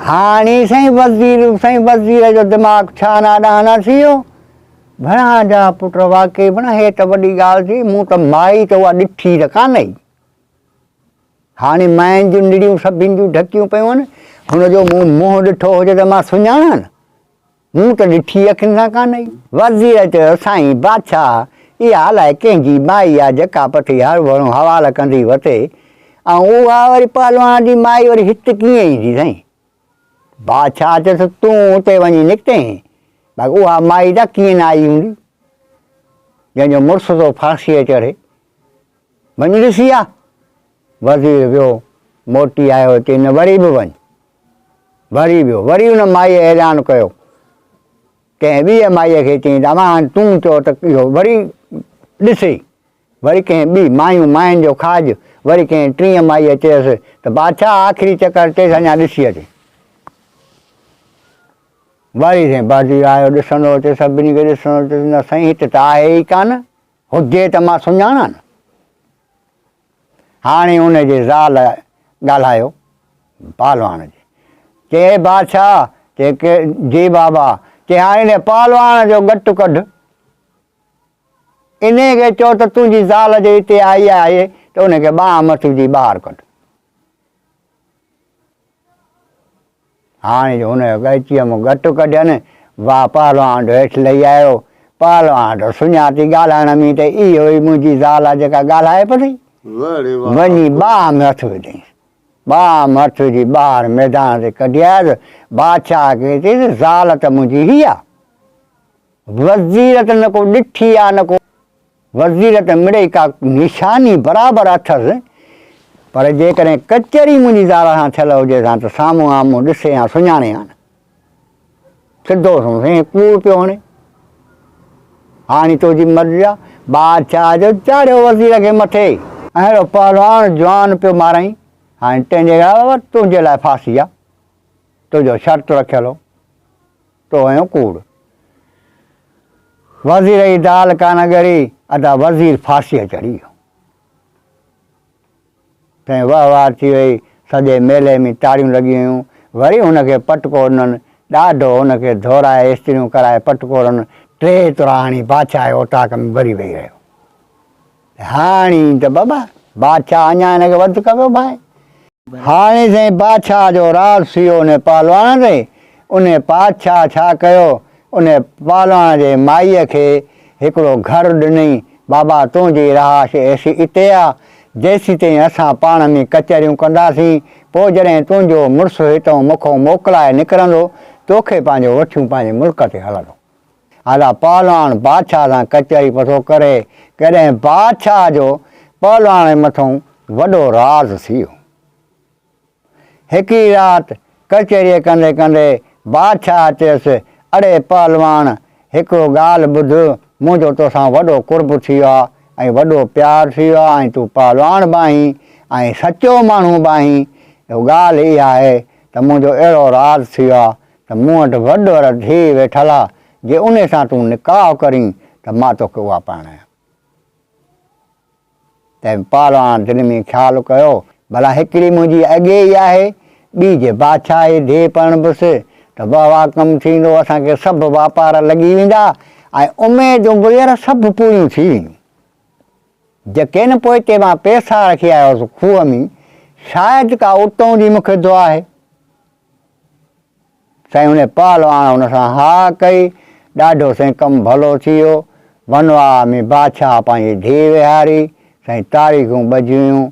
هاڻي سائين وزير سائين وزير جو دماغ ڇا نه ڏانهن نه ٿي ويو. ڀڻا جا پٽ واقعي ڀڻا هي ته وڏي ڳالهه ٿي مون ته مائي ته اها ڏٺي ته ڪانه ئي. هاڻي ماين جون نڙيون سڀني جون ڍڪيون پيون آهن هن جو مون منهن ڏٺو هجي ته مان سڃاڻان نه. مون ته ڏٺي اکين سان ڪانه ئي. وزير چيو، سائين بادشاهه، اها الائي ڪنهن جي مائي آ جيڪا پٺي هروڀرو حوال ڪندي وتي ۽ اها وري پهلواڻ جي مائي وري هت ڪيئن ايندي سائين؟ بادشاهه چيس، تون اتي وڃي نڪتين، باقي اها مائي ته ڪيئن نه آئي هوندي، جنهن جو مڙس ٿو ڦاسيء چڙهي. وڃ ڏسي آ. وزير ويو، موٽي آيو، چيائين، نه وري به وڃ. وري ويو. وري ان مائيء اعلان ڪيو. ڪنهن ٻيء مائيء کي چيائين ته امان تون چئو ته اهو وري ڏسي. وري ڪنهن ٻي، مايون ماين جو کاڄ، وري ڪنهن ٽينء مائيء چيس ته بادشاهه آخري چڪر چيس اڃا ڏسي اچ. وري سائين بادشاهه آيو ڏسندو اچي سڀني کي ڏسندو اچي نه سائين هت ته آهي ئي ڪانه، هجي ته مان سڃاڻان. هاڻي ان جي زال ڳالهايو پهلواڻ جي. چي اي بادشاهه! چي جي بابا! چي هاڻي انهيء پهلواڻ جو ڳٽ ڪڍ. انهيء کي چئو ته تنهنجي زال جي هتي آئي آهي ته ان کي ٻانهن مٿ وجهي ٻاهر ڪڍ. هاڻي جو هن جو ڳچيء مان ڳٽ ڪڍين، واهه پهلواڻ جو هيٺ لهي آيو. پهلواڻ جو سڃاتي ڳالهائڻ ۾ ته اهو ئي منهنجي زال آ جيڪا ڳالهائي پئي. وڃي ٻانهن ۾ هٿ وڌائينس. ٻانهن ۾ هٿ وجهي ٻاهر ميدان تي ڪڍي آيس. بادشاهه کي چيس، زال ته منهنجي هيء آ. وزير ته نه ڪو ڏٺي آ نه ڪو. وزير ته مڙئي ڪا نشاني برابر اٿس، پر جيڪڏهن ڪچهري منهنجي زال سان ٿيل هجيس ها ته سامهون آمهون ڏسي ها سڃاڻي ها نه. سڌو سنئون سائين ڪوڙ پيو هڻي. هاڻي تنهنجي مرضي آ. بادشاهه جو چاڙهيو وزير کي مٿي. اهڙو پهلواڻ جوان پيو مارائين. هاڻي تنهنجي لاء بابا تنهنجي لاء ڦاسي آ. تنهنجو شرط رکيل هو. تو هنيو ڪوڙ. وزير جي دال ڪانه ڳري، ادا وزير ڦاسيء چڙهي ويو. سائين وهه واهه ٿي وئي، سڄي ميلي ۾ تاڙيون لڳي ويون. وري هن کي پٽڪو ڏنن، ڏاڍو هن کي ڌورائي استريون ڪرائي پٽڪو ڏنن. ٽي ترا هڻي بادشاهه جي اوطاق ۾ وري ويهي رهيو. هاڻي ته بابا بادشاهه اڃا هن کي وڌ ڪيو ڀانئي. هاڻي سائين بادشاهه جو راز ٿي ويو انهي پهلواڻ تي. انهي پادشاهه ڇا ڪيو، انهي پهلواڻ جي مائيء کي هڪڙو گهر ڏنئي، بابا تنهنجي رهائش ايسي اتي آ، جيسيتائين اسان پاڻ ۾ ڪچهريون ڪنداسين، پوء جڏهن تنهنجو مڙس هتئون مونکئون موڪلائي نڪرندو، توکي پنهنجو وٺيون پنهنجي ملڪ تي هلندو. ادا پهلواڻ بادشاهه سان ڪچهري پٿو ڪري، ڪڏهن بادشاهه جو پهلواڻ جي مٿئون وڏو راز ٿي ويو. هڪڙي رات ڪچهريء ڪندي ڪندي بادشاهه چيس، اڙي پهلواڻ! هڪڙو ڳالهه ٻڌ، منهنجو توسان وڏو قرب ٿي ويو آهي ۽ وڏو پيار ٿي ويو آهي ۽ تون پهلواڻ به آهين ۽ سچو ماڻهو به آهين. ڳالهه اها آهي ته منهنجو اهڙو راز ٿي ويو آهي ته مون وٽ وڏور ڌيء ويٺل آ، جي انهي سان تون نڪاح ڪرين ته مان توکي اها پرڻايان. تنهن پهلواڻ دل ۾ خيال ڪيو، ڀلا هڪڙي منهنجي اڳي ئي آهي، ٻي جي بادشاهه جي ڌيء پرڻبس ته وهه واهه ڪم ٿيندو، اسان کي سڀ واپار لڳي ويندا ۽ اميدون به يار سڀ پوريون ٿي وينديون. جيڪي نه پوئتي مان پئسا رکي آيو هوس کوهه ۾، شايد ڪا اتئون جي مون کي دعا آهي. سائين ان پهلواڻ هن سان ها ڪئي، ڏاڍو سائين ڪم ڀلو ٿي ويو. ونواهه ۾ بادشاهه پنهنجي ڌيء ويهاري، سائين تاريخون ٻڌيون،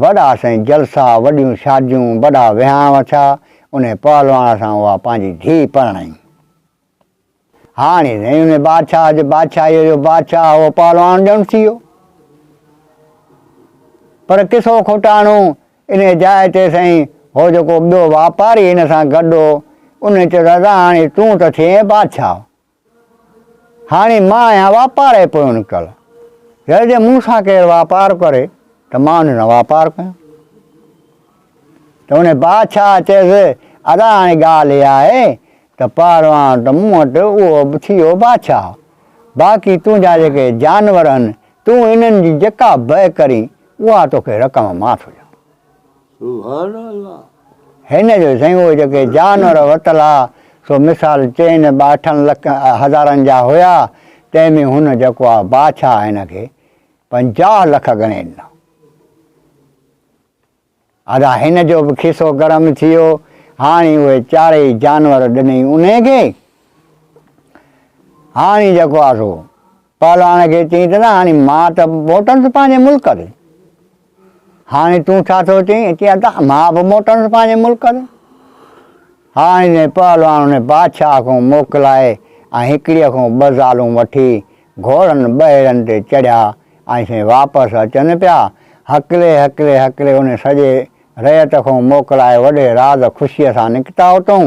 وڏا سائين جلسا، وڏيون شاديون، وڏا وهانء ٿيا، انهي پهلواڻ سان اها پنهنجي ڌيء پرڻائين. هاڻي سائين ان بادشاهه جي بادشاهيء جو بادشاهه اهو پهلواڻ ڄڻ ٿي ويو. پر قصو کوٽاڻو انهيء جاء تي سائين هو جيڪو ٻيو واپاري هن سان گڏ هو، ان چيو دادا هاڻي تون ته ٿئين بادشاهه، هاڻي مان آهيان واپار جي پويون نڪتل، يار جي مون سان ڪير واپار ڪري ته مان ان سان واپار ڪيان. ته ان بادشاهه چيس، ادا هاڻي ڳالهه اها آهي ته پهلوان ته مون وٽ اهو به ٿي ويو بادشاهه، باقي تنهنجا جيڪي جانور آهن، تون انهن جي جيڪا بيع ڪرين، اها توکي رقم مان ٿو ڏيان. سبحان الله. هن جو سائين اهي جيڪي جانور ورتل ها، سو مثال چئن ٻه اٺن لک هزارن جا هيا، تنهن ۾ هن جيڪو آهي بادشاهه هن کي 50 لک ڳڻي ڏنا. ادا هن جو به کيسو گرم ٿي ويو. هاڻي اهي چارئي جانور ڏنئي انهي کي. هاڻي جيڪو آ سو پهلوان کي چيائين ته هاڻي مان ته موٽندس پنهنجي ملڪ تي. هاڻي تون ڇا ٿو چئين؟ چيائين ادا مان به موٽندس پنهنجي ملڪ تي. هاڻي جڏهن پهلوان ان بادشاهه کان موڪلائي ۽ هڪڙيء کان ٻه زالون وٺي گهوڙن ٻهيڙن تي چڙهيا ۽ سين واپس اچن پيا، هڪلي هڪلي هڪلي ان سڄي رعيت کان موڪلائي وڏي راز خوشيء سان نڪتا اتئون.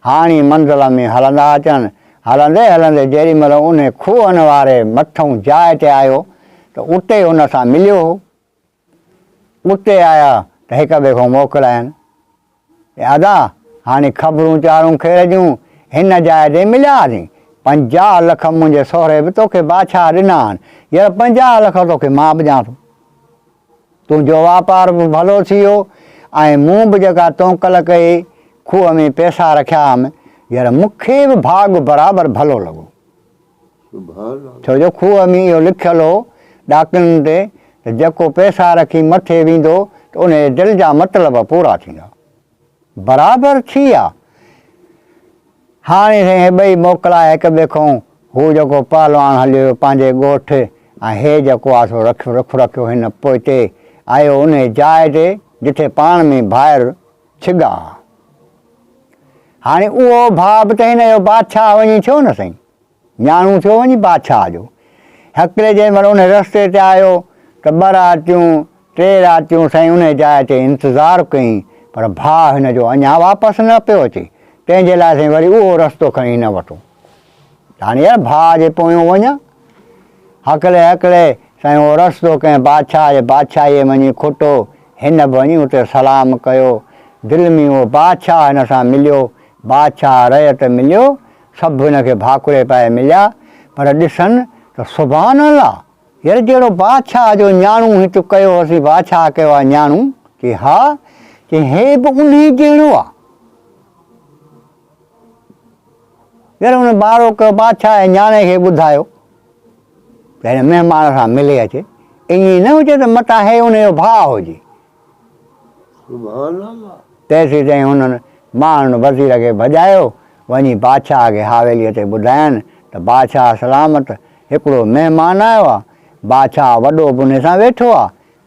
هاڻي منزل ۾ هلندا اچن. هلندي هلندي جيڏي مهل انهي کوهن واري مٿئون جاء تي آيو ته اتي ان سان مليو هو. اتي آيا ته هڪ ٻئي کان موڪلاين. اي ادا! هاڻي خبرون چارون خير جون، هن جاء تي مليا هئاسين. 50 لک منهنجي سهري به توکي بادشاهه ڏنا آهن. يار 50 لک توکي مان به ڏيان ٿو. تنهنجو واپار به ڀلو ٿي ويو ۽ مون به جيڪا تونڪل ڪئي، کوهه ۾ پئسا رکيا هئم، يار مون کي به ڀاڳ برابر ڀلو لڳو. ڇو جو کوهه ۾ اهو لکيل هو ڏاڪڻين تي ته جيڪو پئسا رکي مٿي ويندو ته ان جي دل جا مطلب پورا ٿيندا. برابر ٿي آ. هاڻي سائين هي ٻئي موڪلائي هڪ ٻئي کان هو جيڪو پهلواڻ هليو ويو پنهنجي ڳوٺ ۽ هي جيڪو آ سو رک رک رکيو هن پوئتي آيو انهي جاء تي جٿي پاڻ ۾ ڀائر ڇڳا ها. هاڻي اهو ڀاء به ته هن جو بادشاهه وڃي ٿيو نه سائين. نياڻو ٿيو وڃي بادشاهه جو. هڪلي جنهن مهل ان رستي تي آيو ته ٻه راتيون، ٽي راتيون سائين انهيء جاء تي انتظار ڪيائين، پر ڀاء هن جو اڃا واپس نه پيو اچي، تنهن جي لاء سائين وري اهو رستو کڻي هن وٽو. ته هاڻي يار ڀاء جي پويون وڃان. هڪلي هڪلي سائين اهو رستو ڪنهن بادشاهه جي بادشاهيء ۾ وڃي کٽو. هن به وڃي اتي سلام ڪيو. دل ۾ اهو بادشاهه هن سان مليو. بادشاهه رعيت مليو. سڀ هن کي ڀاڪري پائي مليا، پر ڏسن ته سبحان الله! ير جهڙو بادشاهه جو نياڻو هت ڪيو هوسين بادشاهه ڪيو آ نياڻو؟ چي ها، چي هي به انهي جهڙو آ. يار ان بارو ڪيو بادشاهه جي نياڻي کي ٻڌايو ته هن مهمان سان ملي اچي، ائين نه هجي ته متان هي ان جو ڀاء هجي. سبحان الله. تيسيتائين هنن ماڻهن وزير کي ڀڄايو، وڃي بادشاهه کي حاويليء تي ٻڌاين ته بادشاهه سلامت هڪڙو مهمان آيو آ، بادشاهه وڏو به انهي سان ويٺو آ،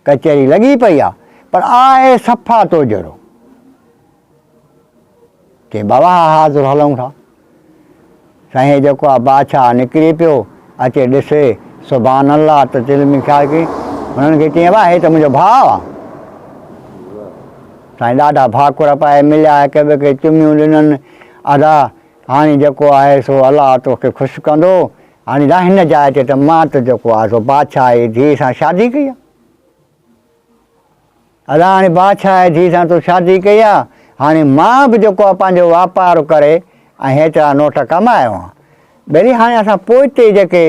ڪچهري لڳي پئي آ، پر آهي صفا تو جهڙو. چي بابا ها حاضر هلون ٿا. سائين هي جيڪو آ بادشاهه نڪري پيو اچي ڏسي سبحان الله ته دل ۾ خيال ڪيائين هنن کي چيائين بابا هي ته منهنجو ڀاء آ. سائين ڏاڍا ڀاڪر پائي مليا هڪ ٻئي کي چميون ڏنن ادا هاڻي جيڪو آهي سو الله توکي خوش ڪندو هاڻي دا هن جاء تي ته مان ته جيڪو آ سو بادشاهه جي ڌيء سان شادي ڪئي آ. ادا هاڻي بادشاهه جي ڌيء سان تو شادي ڪئي آ، هاڻي مان به جيڪو آ پنهنجو واپار ڪري ۽ هيترا نوٽ ڪمايو آن. ٻيلي هاڻي اسان پوئتي جيڪي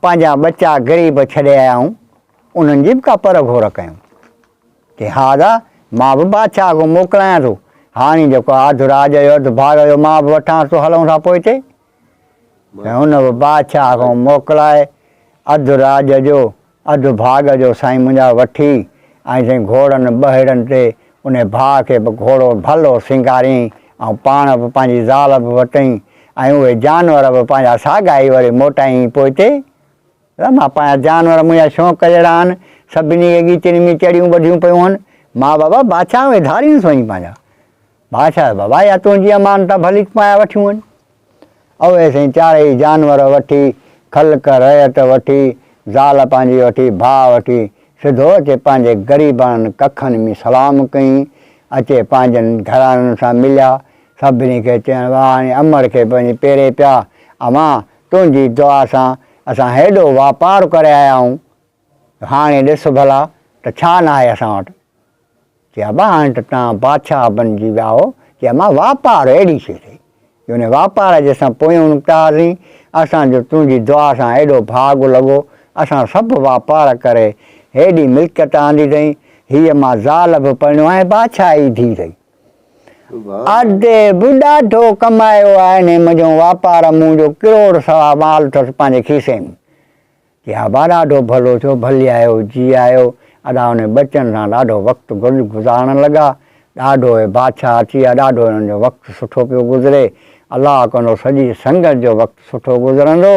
پنهنجا ٻچا غريب ڇڏي آيا آهيون، انهن جي به ڪا پر گهور ڪيون. چي ها ادا، مان به بادشاهه کان موڪلايان ٿو، هاڻي جيڪو آ اڌ راڄ جو اڌ ڀاڳ جو مان به وٺانس ٿو، هلون ٿا پوئتي. ۽ هن به بادشاهه کان موڪلائي اڌ راڄ جو اڌ ڀاڳ جو سائين منهنجا وٺي ۽ سائين گهوڙن ٻهڙن تي انهي ڀاء کي به گهوڙو ڀلو سينگاريائين ۽ پاڻ به پنهنجي زال به وتئين ۽ اهي جانور به پنهنجا ساڳا ئي وري موٽايائين پوئتي مان پنهنجا جانور منهنجا شوق جهڙا آهن سڀني کي ڳيچن ۾ چڙيون ٻڌيون پيون هن مان بابا بادشاهه اهي ڌارينس وڃي پنهنجا بادشاهه بابا اها تنهنجي امانت آهي ڀلي پنهنجا وٺيون وڃ اهي سائين چارئي جانور وٺي، خلق رعيت وٺي، زال پنهنجي وٺي، ڀاء وٺي، سڌو اچي پنهنجي غريباڻن ڪکن ۾ سلام ڪيائين، اچي پنهنجن گهراڻن سان مليا، سڀني کي چيائين واهه هاڻي امڙ کي به وڃي پيري پيا، امان تنهنجي دعا سان اسان هيڏو واپار ڪري آيا آهيون، هاڻي ڏس ڀلا ته ڇا ناهي اسان وٽ. چي ابا هاڻي ته توهان بادشاهه بنجي ويا آهو. چي امان واپار اهڙي شيء اٿئي جو ان واپار جي اسان پويون نڪتا هئاسين، اسان جو تنهنجي دعا سان ايڏو ڀاڳ لڳو، اسان سڀ واپار ڪري هيڏي ملڪيت آندي اٿئي، هيء مان زال به پرڻيو آهي بادشاهه جي ڌيء اٿئي. ادي به ڏاڍو ڪمايو آهي انهي منجهون واپار مون جو ڪروڙ سوا مال اٿس پنهنجي کيسي ۾. چي ابا ڏاڍو ڀلو ٿيو، ڀلي آيو، جي آيو. ادا انهن ٻچن سان ڏاڍو وقت گڏ گذارڻ لڳا. ڏاڍو اهي بادشاهه ٿي ويا، ڏاڍو انهن جو وقت سٺو پيو گذري. الله ڪندو سڄي سنگت جو وقت سٺو گذرندو.